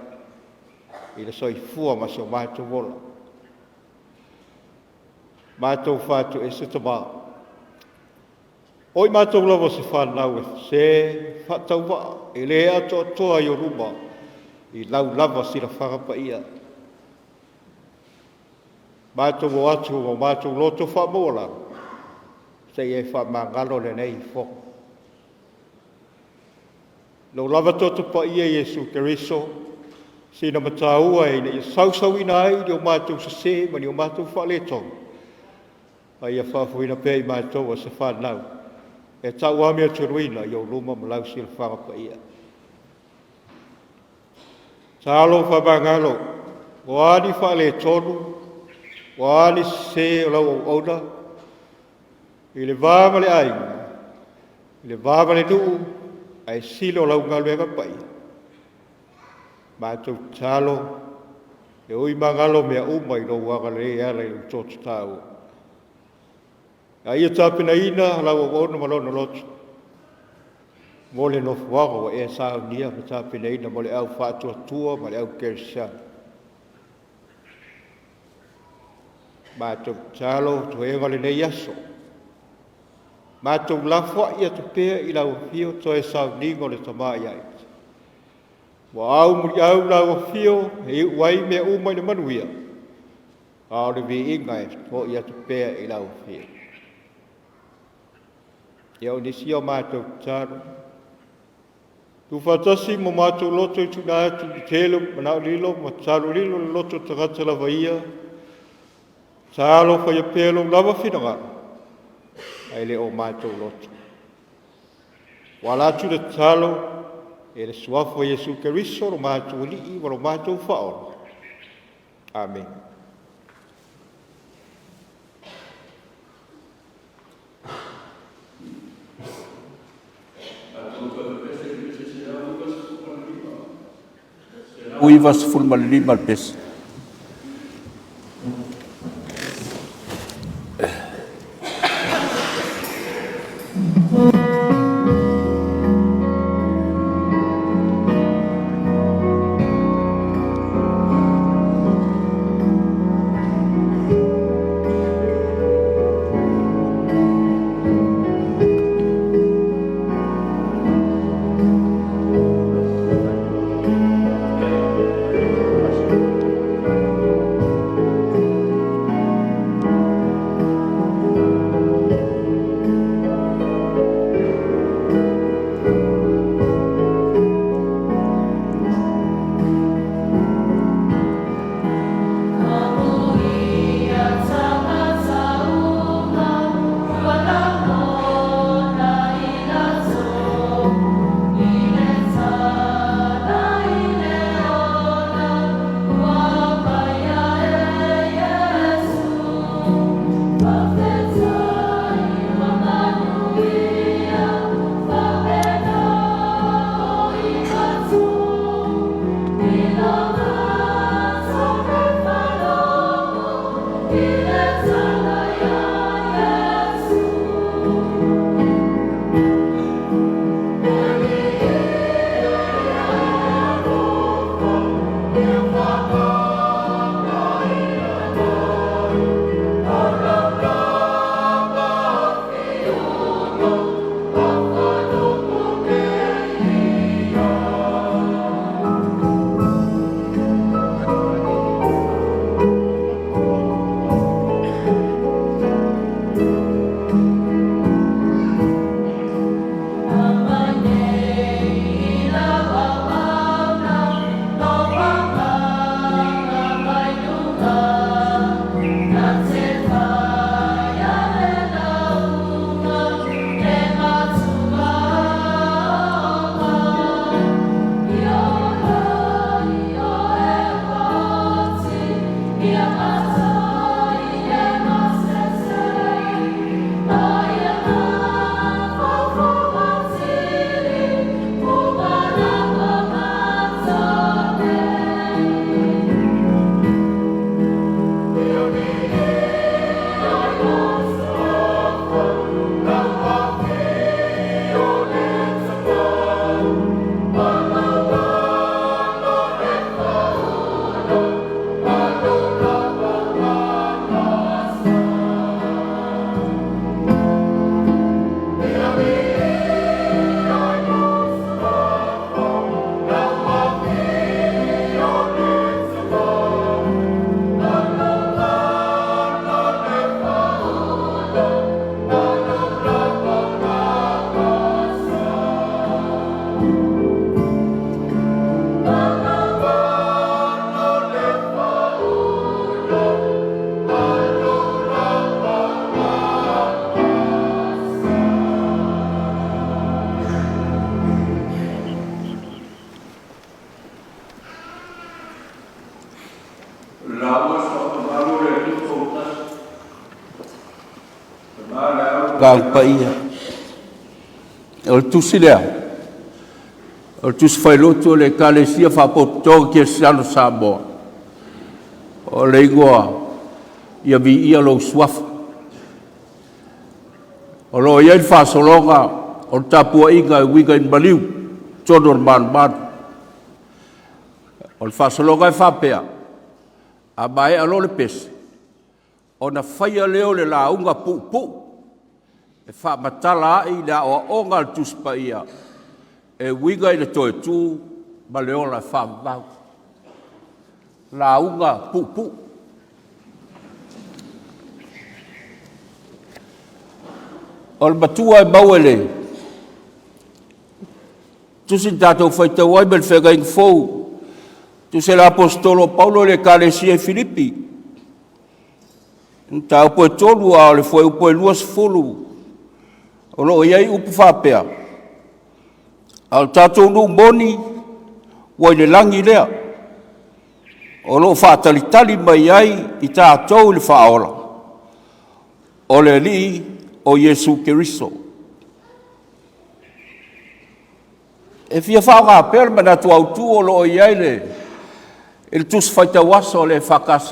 i le soifua ma so matou ola. Matou fatuese tama. O i matou lava o se fanau e se faatauvaa e le atoatoa i ou luma i lau lava silafaga paia. Matou o atu ma o matou loto faamaualalo, seia e faamagalo lenei fono. Lou lava toto paia Iesu Keriso, sina mataua ina ia sausauina ai ni o matou sesē ma ni o matou faaletonu, a ia faafoeina pea i matou o se fanau e tauamiotuluina i ou luma ma lau silafaga paia. Talofa faamagalo, o a ni faaletonu, o a ni sese o lau auauna i le va ma le aiga, i le va ma le nuu, ae sili o lau galuega paia, matou tatalo e ui magalo mea uma i lou agalelei e ala i lou toto taua. A ia tapenaina lau auauna ma lona loto mo le nofoaga ua e saunia ma tapenaina mo le au faatuatua ma le au kerisiano. Matou tatalo toega lenei aso, matou lafoai atu pea i lau afio toe sauniga o le Tama ia Ite. Ua au muliau lau afio e iu ai mea uma i le manuia, a o le viiga e fo'i atu pea i lau afio. Ia o nisi a matou tatalo, tuufaatasi ma matou loto e tuuina atu i le tele o manao lilo ma tatalo lilo le loto o le tagata lava ia, talofa ia pea lou lava finagalo, ae le o matou loto. Ua ala atu le tatalo e le Suafa o Iesu Keriso lo matou Alii ma lo matou Faaola. Amene. 195 le pese. Agaga Paia. O le tusi lea, o le tusi failotu a le Ekalesia Faapotopotoga Kerisiano i Samoa, o le igoa, Ia Viia Lou Suafa. O lo o i ai le faasologa o le tapuaiga e uiga i le maliu i totonu o le malumalu. O le faasologa e faapea, a maea loa le pese, ona faia lea o le lauga puupuu e faamatala ai le aoaoga a le Tusi Paia e uiga i le toe tu ma le ola faavavau. Lauga puupuu. O le matua e maua i le tusi na tatou faitau ai mai le Feagaiga Fou, tusi a le Aposetolo o Paulo i le Ekalesia i Filipi, mataupu e 3 a o le fuaiupu e 20, o lo o i ai upu faapea, A o le tatou nuu moni ua i le lagi lea, o lo o faatalitali mai ai i tatou i le Faaola, o le Alii o Iesu Keriso. E fia faaaoga pea le manatu autu o lo o i ai le, i le Tusi Faitau Aso a le EFKS.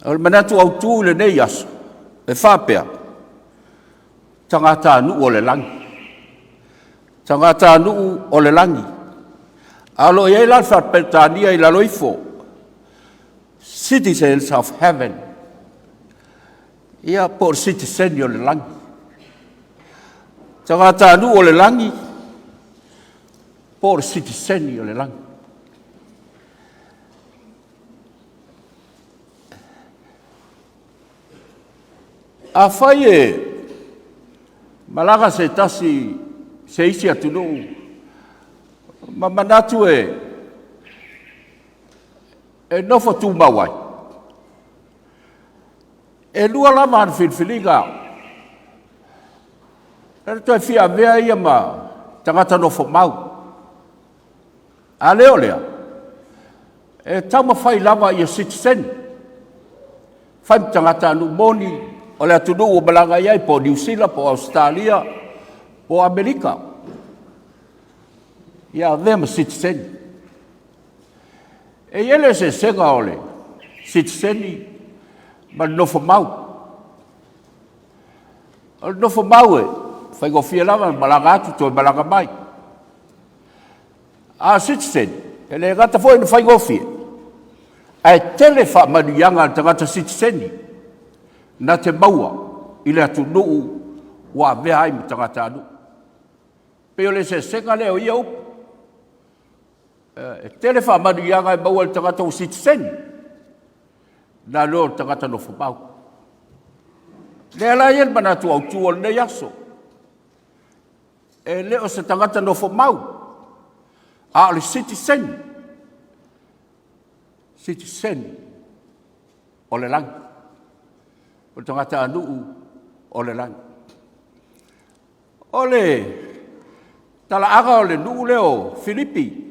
O le manatu autu i lenei aso, e faapea, tagatanuu o le lagi. Tagatanuu o le lagi. A o lo o i ai la le Faa-Peretania i lalo ifo, Citizens of Heaven. Ia, po o le sitiseni o le lagi. Tagatanuu o le lagi po o le sitiseni o le lagi. Afai e malaga se tasi i se isi atunuu ma manatu e nofo tumau ai, e lua lava ana filifiliga, e toe fia avea ia ma tagata nofo mau. A le o lea, e taumafai lava ia sitiseni, fai ma tagatanuu moni o le atunuu ua malaga i ai, po o Niu Sila po o Ausetalia po o Amerika, ia avea ma sitiseni. E i ai le eseesega o le sitiseni ma le nofo mau. O le nofo mau e faigofie lava ona malaga atu toe malaga mai. A o le sitiseni, e le gata foi ina faigofie, ae tele faamanuiaga a le tagata sitiseni na te maua i le atunuu ua avea ai ma tagatanuu. E pei o le eseesega lea o ia upu. E tele faamanuiaga e maua e le tagata ua sitiseni, nai lo le tagata nofomau. O lea la e i ai le manatu autu o lenei aso, e le o se tagata nofomau, a o le sitiseni, sitiseni o le lagi, o le tagatanuu o le lagi. O le talaaga o le nuu lea o Filipi,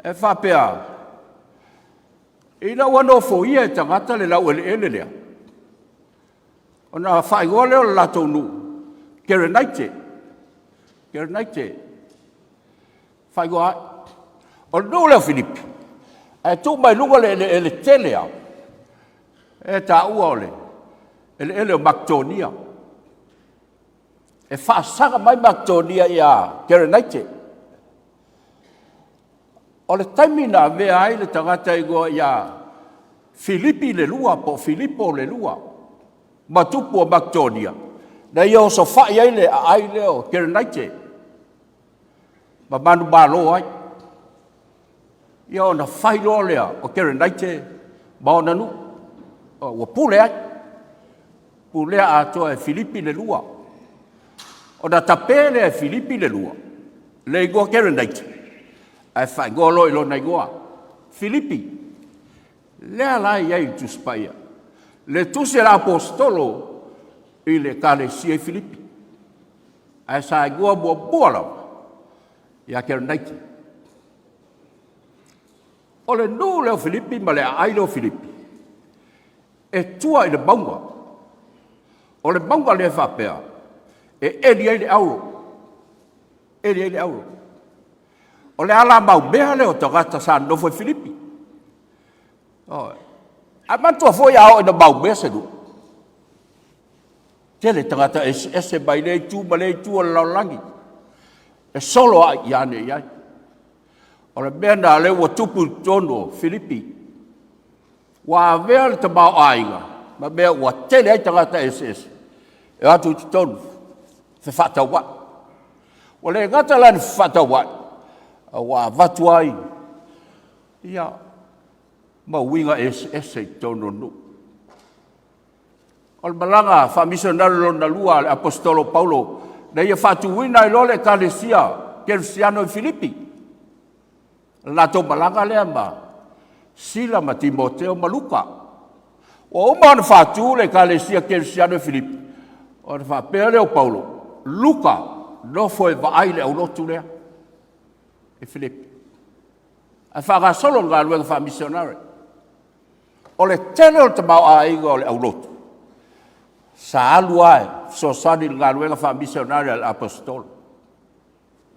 e faapea, ina ua nofoia e tagata le laueleele lea, ona faaigoa lea o le latou nuu, Kerenaite, Kerenaite, faaigoa ai. O le nuu lea o Filipi, ae tuu mai luga le eleele tele lava, e taua o le eleele o Maketonia. E faasaga mai Maketonia ia Kerenaite. O le taimi na avea ai le tagata e igoa ia Filipi le Lua po o Filipo le Lua ma tupu o Maketonia, na ia osofai ai le aai lea o Kerenaite ma manumalo ai. Ia ona fai loa lea o Kerenaite ma ona nuu, ua pule ai, pulea atoa e Filipi le Lua. Ona tape lea e Filipi le Lua le igoa Kerenaite ae faaigoa loa i lona igoa, Filipi. Lea la e i ai i le Tusi Paia, le tusi a le Aposetolo i le Ekalesia i Filipi, ae sa igoa muamua lava ia Kerenaite. O le nuu lea o Filipi ma le aai lea o Filipi, e tua i le mauga. O le mauga lea faapea, e eli ai le auro, eli ai le auro. O le alamaumea lea o tagata sa nonofo i Filipi. Ioe. Ae manatua foi a oo ina maumea se nuu, tele tagata eseese mai lea itu ma lea itu o le lalolagi e soloai ane i ai. O le mea lena o lea ua tupu i totonu o Filipi, ua avea le tamaoaiga ma mea ua tele ai tagata eseese e o atu i totonu fefaatauai. Ua le gata la ina fefaatauai, a ua avatu ai ia ma uiga eseese i totonu o nuu. O le malaga faamisionare lona lua a le Aposetolo o Paulo, na ia faatuina ai loa le ekalesia kerisiano i Filipi. O le latou malaga lea ma Sila ma Timoteo ma Luka. Ua uma ona faatu le ekalesia kerisiano i Filipi, ona faapea lea o Paulo, Luka, nofo e vaai le aulotu lea i Filipi, ae faagasolo le galuega faamisionare. O le tele o le tamaoaiga o le aulotu, sa alu lava e fesoasoani i le galuega faamisionare a le Aposetolo.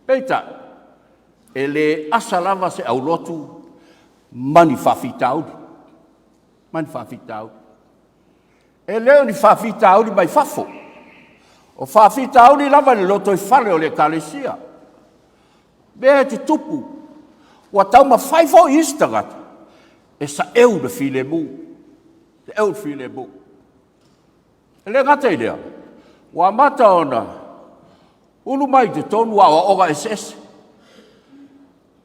Peitai, e le asa lava se aulotu ma ni faafitauli, ma ni faafitauli. E le o ni faafitauli mai fafo, o faafitauli lava i le lotoifale o le Ekalesia, mea e tutupu. Ua taumafai foi isi tagata e saeu le filemu, saeu le filemu. E le gata i lea, ua amata ona ulu mai i totonu aoaoga eseese,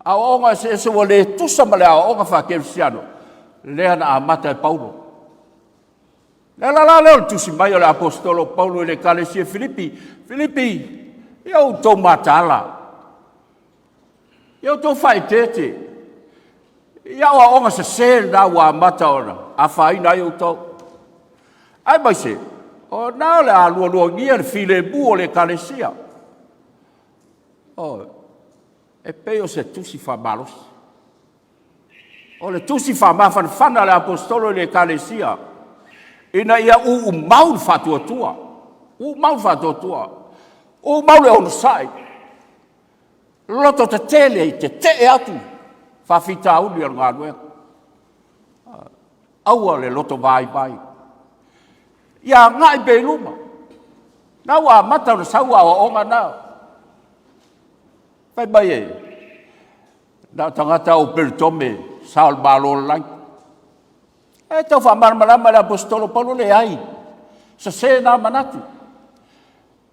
aoaoga eseese ua le tusa ma le aoaoga faakerisiano lea na amata e Paulo. O le ala la lea o le tusi mai o le Aposetolo o Paulo i le ekalesia i Filipi, Filipi, ia outou mataala, ia outou faaeteete i aoaoga sese na ua amata ona afaina ai outou, aemaise o lena o le a lualuagia le filemu o le ekalesia. Ioe. E pei o se tusi faamalosi. O le tusi faamafanafana a le Aposetolo i le ekalesia ina ia uumau le faatuatua, uumau le faatuatua, uumau le onosai, lototetele, tetee atu faafitauli o le galuega. Aua le loto vaivai, ia agai pea i luma. O lena ua amata ona sau aoaoga na, fai mai e na o tagata o peretome e sao i le Malo o le lagi. E tau faamalamalama e le Aposetolo o Paulo, leai, sese na manatu.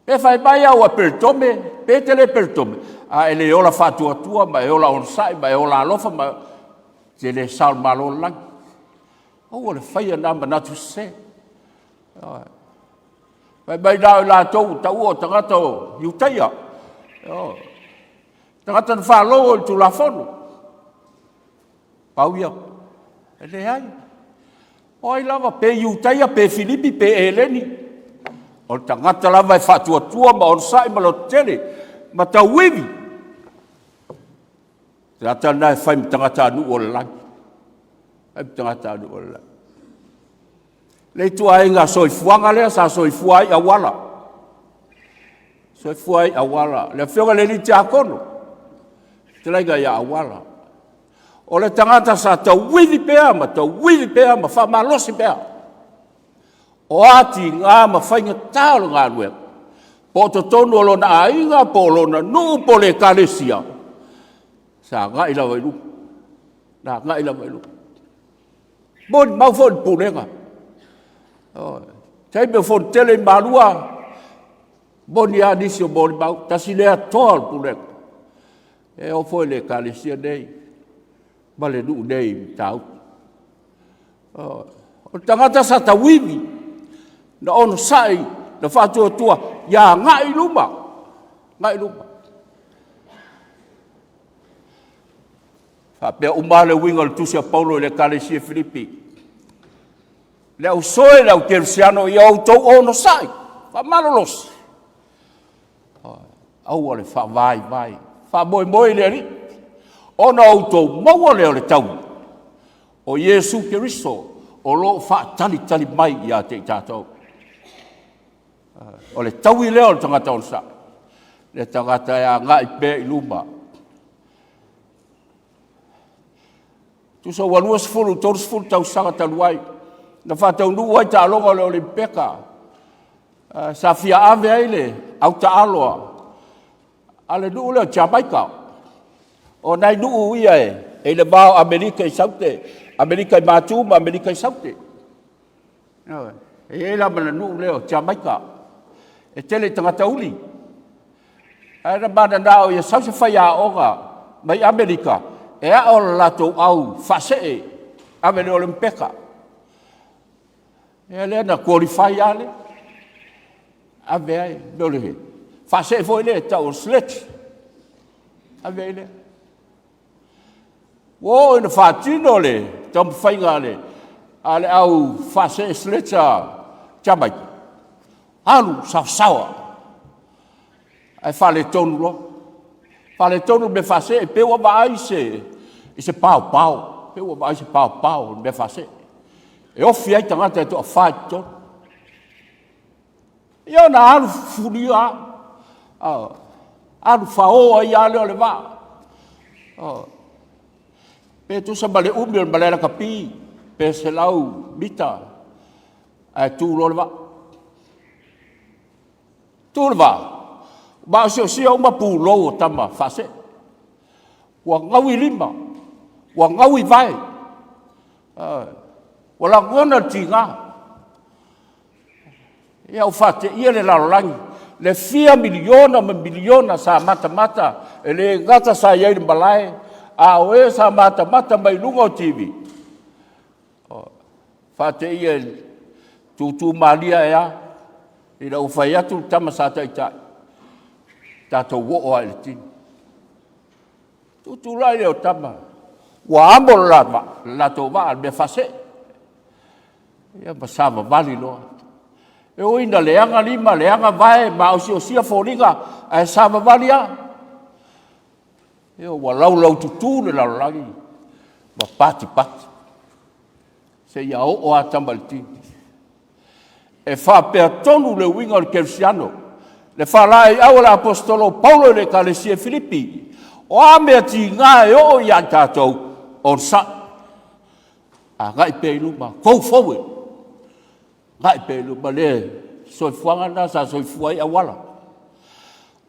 Pe fai mai au e peretome pe te le peretome, a e le ola faatuatua ma e ola onosai ma e ola alofa, ma e te le sao i le Malo o le lagi. Aua le faia na manatu sese. Fai mai na o i latou ua taua o tagata o Iutaia, ioe, tagata na falogo i le Tulafono, pau ia. E leai, o ai lava, pe Iutaia pe Filipi pe Eleni, o le tagata lava e faatuatua ma onosai ma lototele ma tauivi, o le tagata lena e fai ma tagatanuu o le lagi, fai ma tagatanuu o le lagi. Le ituaiga soifuaga lea sa soifua ai auala, soifua ai auala. Le afioga i le alii tiakono, fetalaiga ia Auala, o le tagata sa tauivi pea ma tauivi pea ma faamalosi pea. O a tiga ma faigata o le galuega, po o totonu o lona aiga po o lona nuu po o le ekalesia, sa agai lava i luma, na agai lava i luma. Molimau foi le pulega, ioe, taimi o fonotele i Malua, moni lava nisi o molimau, tasi lea toa o le pulega, e oo foi i le ekalesia nei ma le nuu nei i Matautu. Ioe. O le tagata sa tauivi, na onosai, na faatuatua ia agai i luma, agai i luma. E faapea uma lava le uiga o le tusi a Paulo i le ekalesia i Filipi, le au soe le au kerisiano, ia outou onosai, faamalolosi, aua le faavaivai, faamoemoe i le Alii, ona outou maua lea o le taui. O Iesu Keriso o lo o faatalitali mai ia te i tatou. O le taui lea o le tagata onosai, le tagata e agai pea i luma. Tusa ua 20 i le 30 tausaga talu ai na faataunuu ai taaloga o le Olimipeka, sa fia ave ai le autaalo a le nuu lea o Jamaika. O nai nuu ia e i le va o Amerika i Saute, Amerika i Matu ma Amerika i Saute. Ioe. E i ai la ma le nuu lea o Jamaika, e tele i tagata uli. Ae na mananao ia sau se faiaoga mai Amerika e ao le latou au faasee ave i le Olimipeka. Ia lea na qualify lava lea, ave ai, o le faasee foi lea e tau o le sledge, ave ai lea. Ua oo ina faatino le taumafaiga a le au faasee sledge a Jamaika, alu saosaoa, ae faaletonu loa. Faaletonu le mea faasee, pei ua vaai i se paopao, pei ua vaai i se paopao i le mea faasee, e ofi ai tagata e toafa i totonu. Ia ona alu fulia lava, alu fao ai lava lea o le vaa. Pe tusa ma le umi o le malae lakapi, pe 100 mita ae tu loa le vaa. Tu le vaa, maosiosia uma pulou o tama faasee, ua gaui lima, ua gaui vae, ua lagona le tiga. Ia ua faateia le lalolagi le fia miliona ma miliona sa matamata, e le gata sa i ai i le malae, a o e sa matamata mai luga o TV, faateia i tutu malie ae lava ina ua fai atu le tama sa taitai, tatou oo lava i le tini. Tutulai lea o tama, ua amo le latou vaa i le mea faasee, ia ma savavali loa. E ui ina leaga lima leaga vae, maosiosia foliga, ae savavali lava. Ioe, ua laulaututu le lalolagi ma patipati seia oo lava tama i le tini. E faapea tonu le uiga o le kerisiano, le faalaeiau a le aposetolo o Paulo i le ekalesia i Filipi, o a mea tiga e oo ia i tatou, onosai, agai pea i luma, go forward, agai pea i luma. O le soifuaga lena sa soifua ai auala.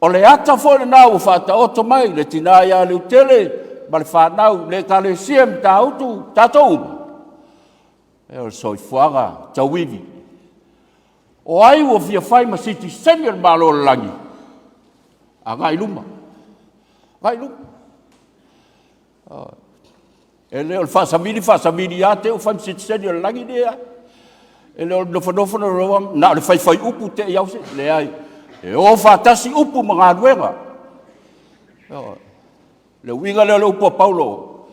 O le ata foi lena ua faataoto mai le tina ia Leutele ma le fanau, le ekalesia i Matautu, tatou uma, o le soifuaga tauivi. O ai ua fia fai ma sitiseni o le Malo o le lagi? Agai i luma, agai i luma. E le o le faasavili faasavili lava te i ua fai ma sitiseni o le lagi. E leai. E le o le nofonofo nofonofo na o le faifai upu te i lava ua… Leai, e o faatasi upu ma galuega. Ioe. O le uiga lea o le upu a Paulo,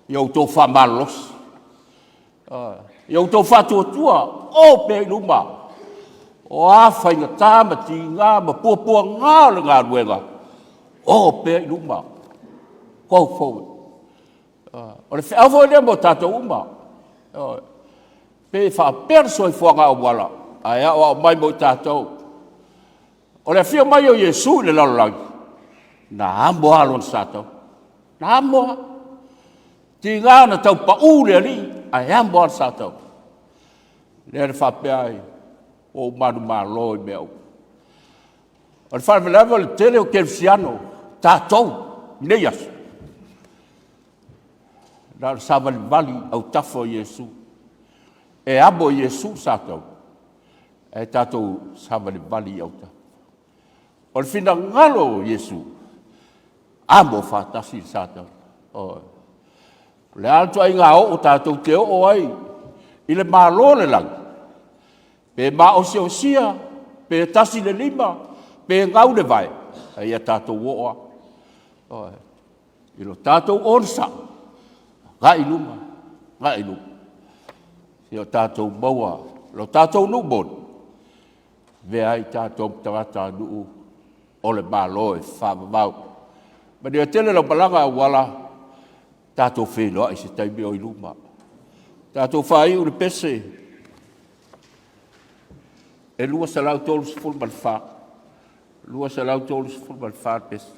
ia outou faamalolosi, ia outou faatuatua, o pea i luma. O a faigata ma tiga ma puapuaga o le galuega, o pea i luma. Go forward. O le feau foi lea mo tatou uma. Ioe. Pe faapea le soifuaga auala, ae aoao mai mo i tatou. O le afio mai o Iesu i le lalolagi, na amo lava lona sa taua, na amo lava. E tiga ona tau pau le alii, ae amo lava le sa taua. Lea na faapea ai, ua ou manumalo i mea uma. O le faalavelave o le tele o kerisiano, tatou i nei aso, na o le savalivali i autafa o Iesu. E amo e Iesu le sa taua, ae tatou savalivali i autafa. O le finagalo o Iesu, amo faatasi le sa taua. Ioe. O le a le ituaiga oo tatou te oo ai i le Malo o le lagi, pe maosiosia, pe tasi le lima, pe gau le vae, a ia tatou oo lava. Ioe. I lo tatou onosai, agai i luma, agai i luma, seia o tatou maua lo tatou nuu moni, e avea ai tatou ma tagatanuu o le Malo e faavavau. Manuia tele lau malaga auala, tatou feiloai i se taimi o i luma. Tatou faaiu i le pese e 234, 234 le pese.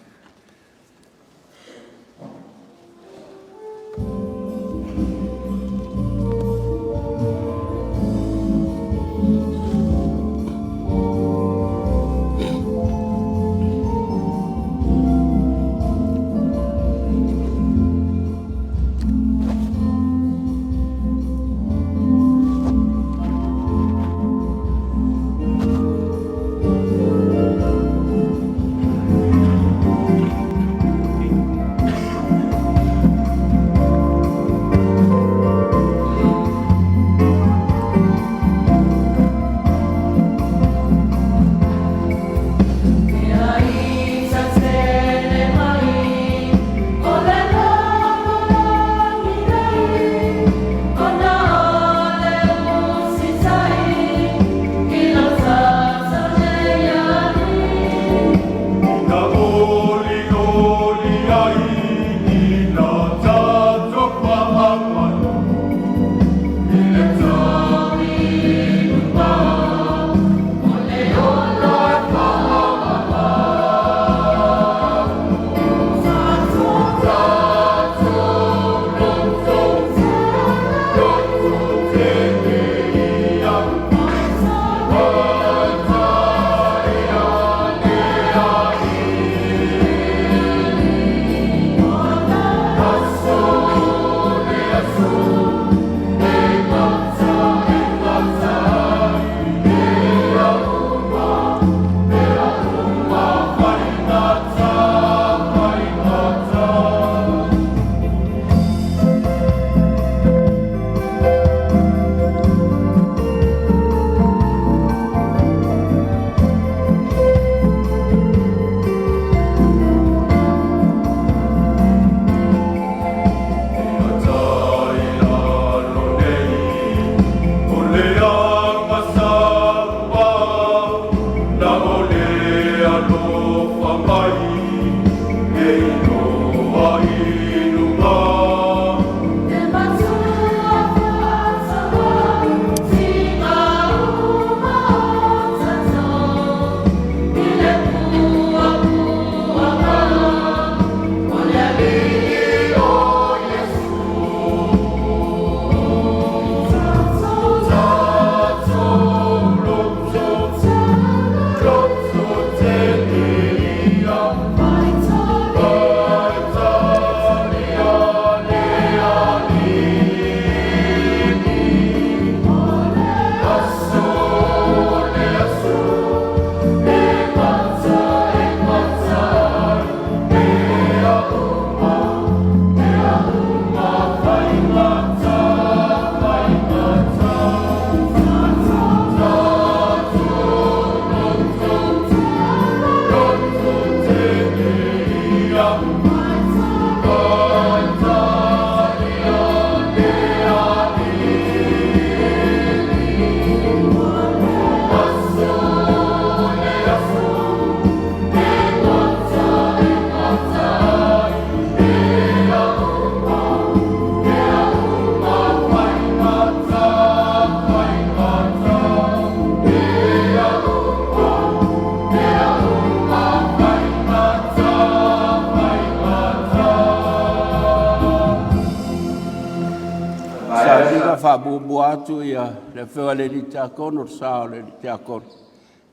Faamuamua atu le Afioga i le alii Tiakono, le sa o le alii Tiakono,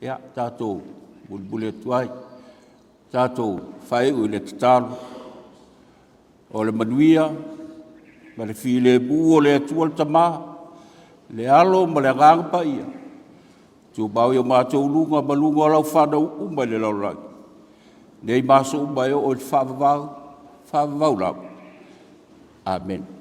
ia tatou mulimuli atu ai. Tatou faaiu i le tatalo, o le manuia ma le filemu o le Atua le Tama, le Alo ma le Agaga Paia, tumau i o matou luga ma luga o lau fanau uma i le lalolagi, nei ma aso uma e oo i le faavavau, faavavau lava. Amene.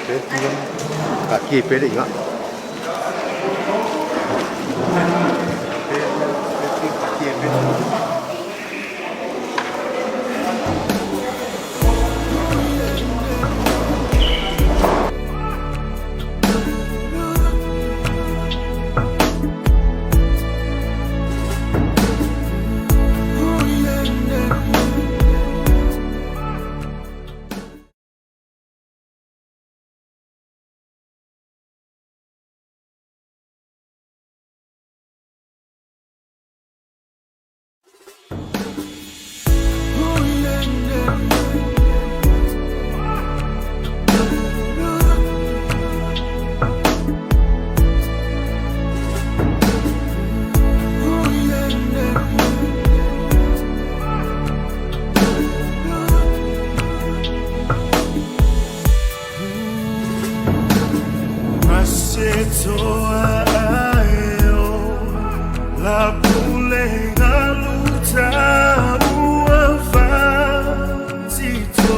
Pea tulaga. Taatia ai pea le igaa.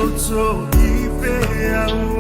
Taatia ai pea le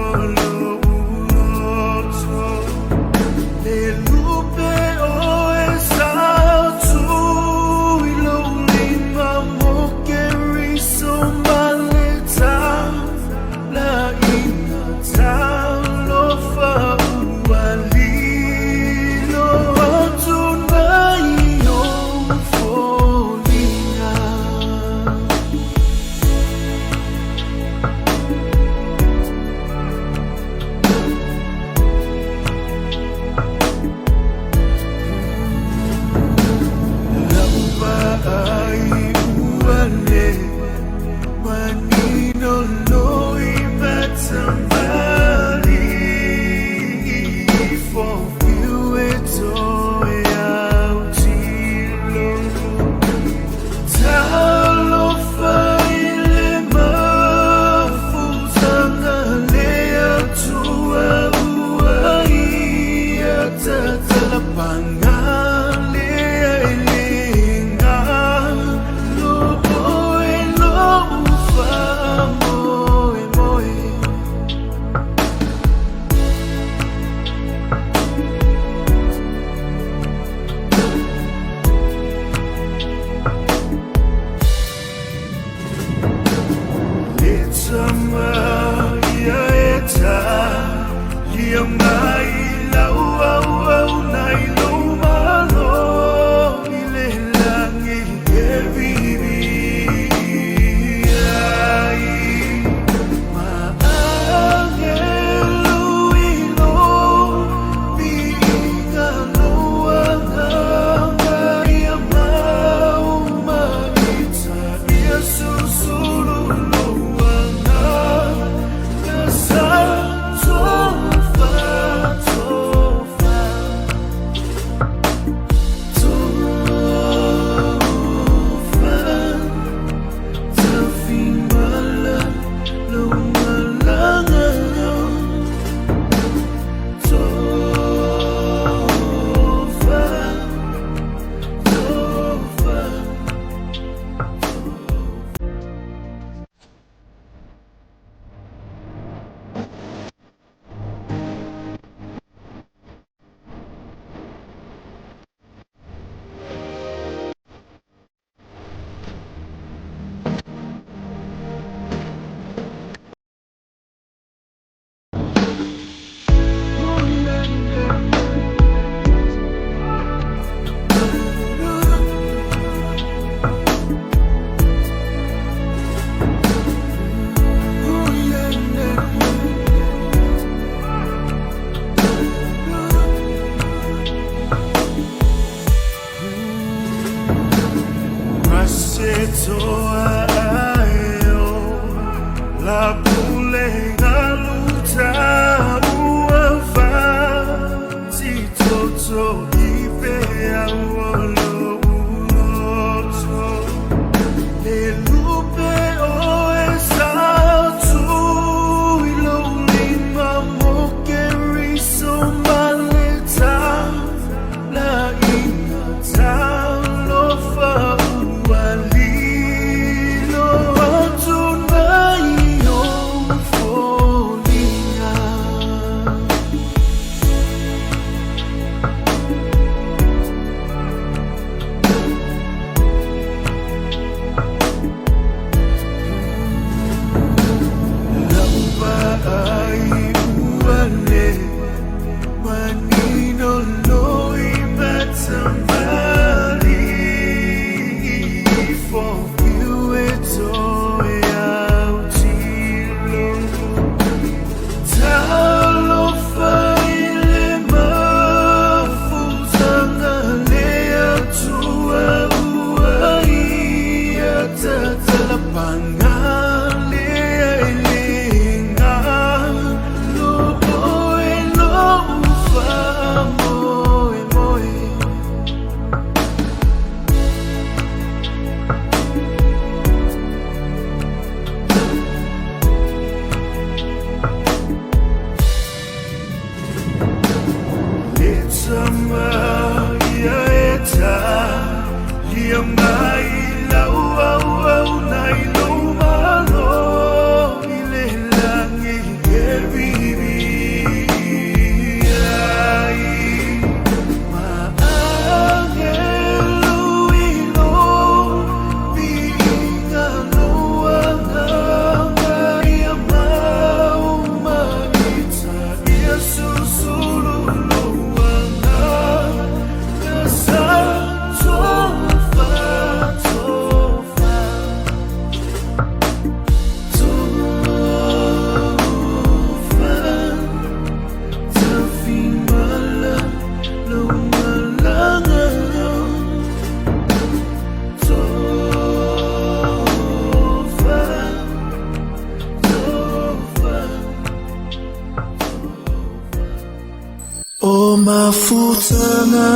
O mafutanga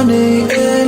nei.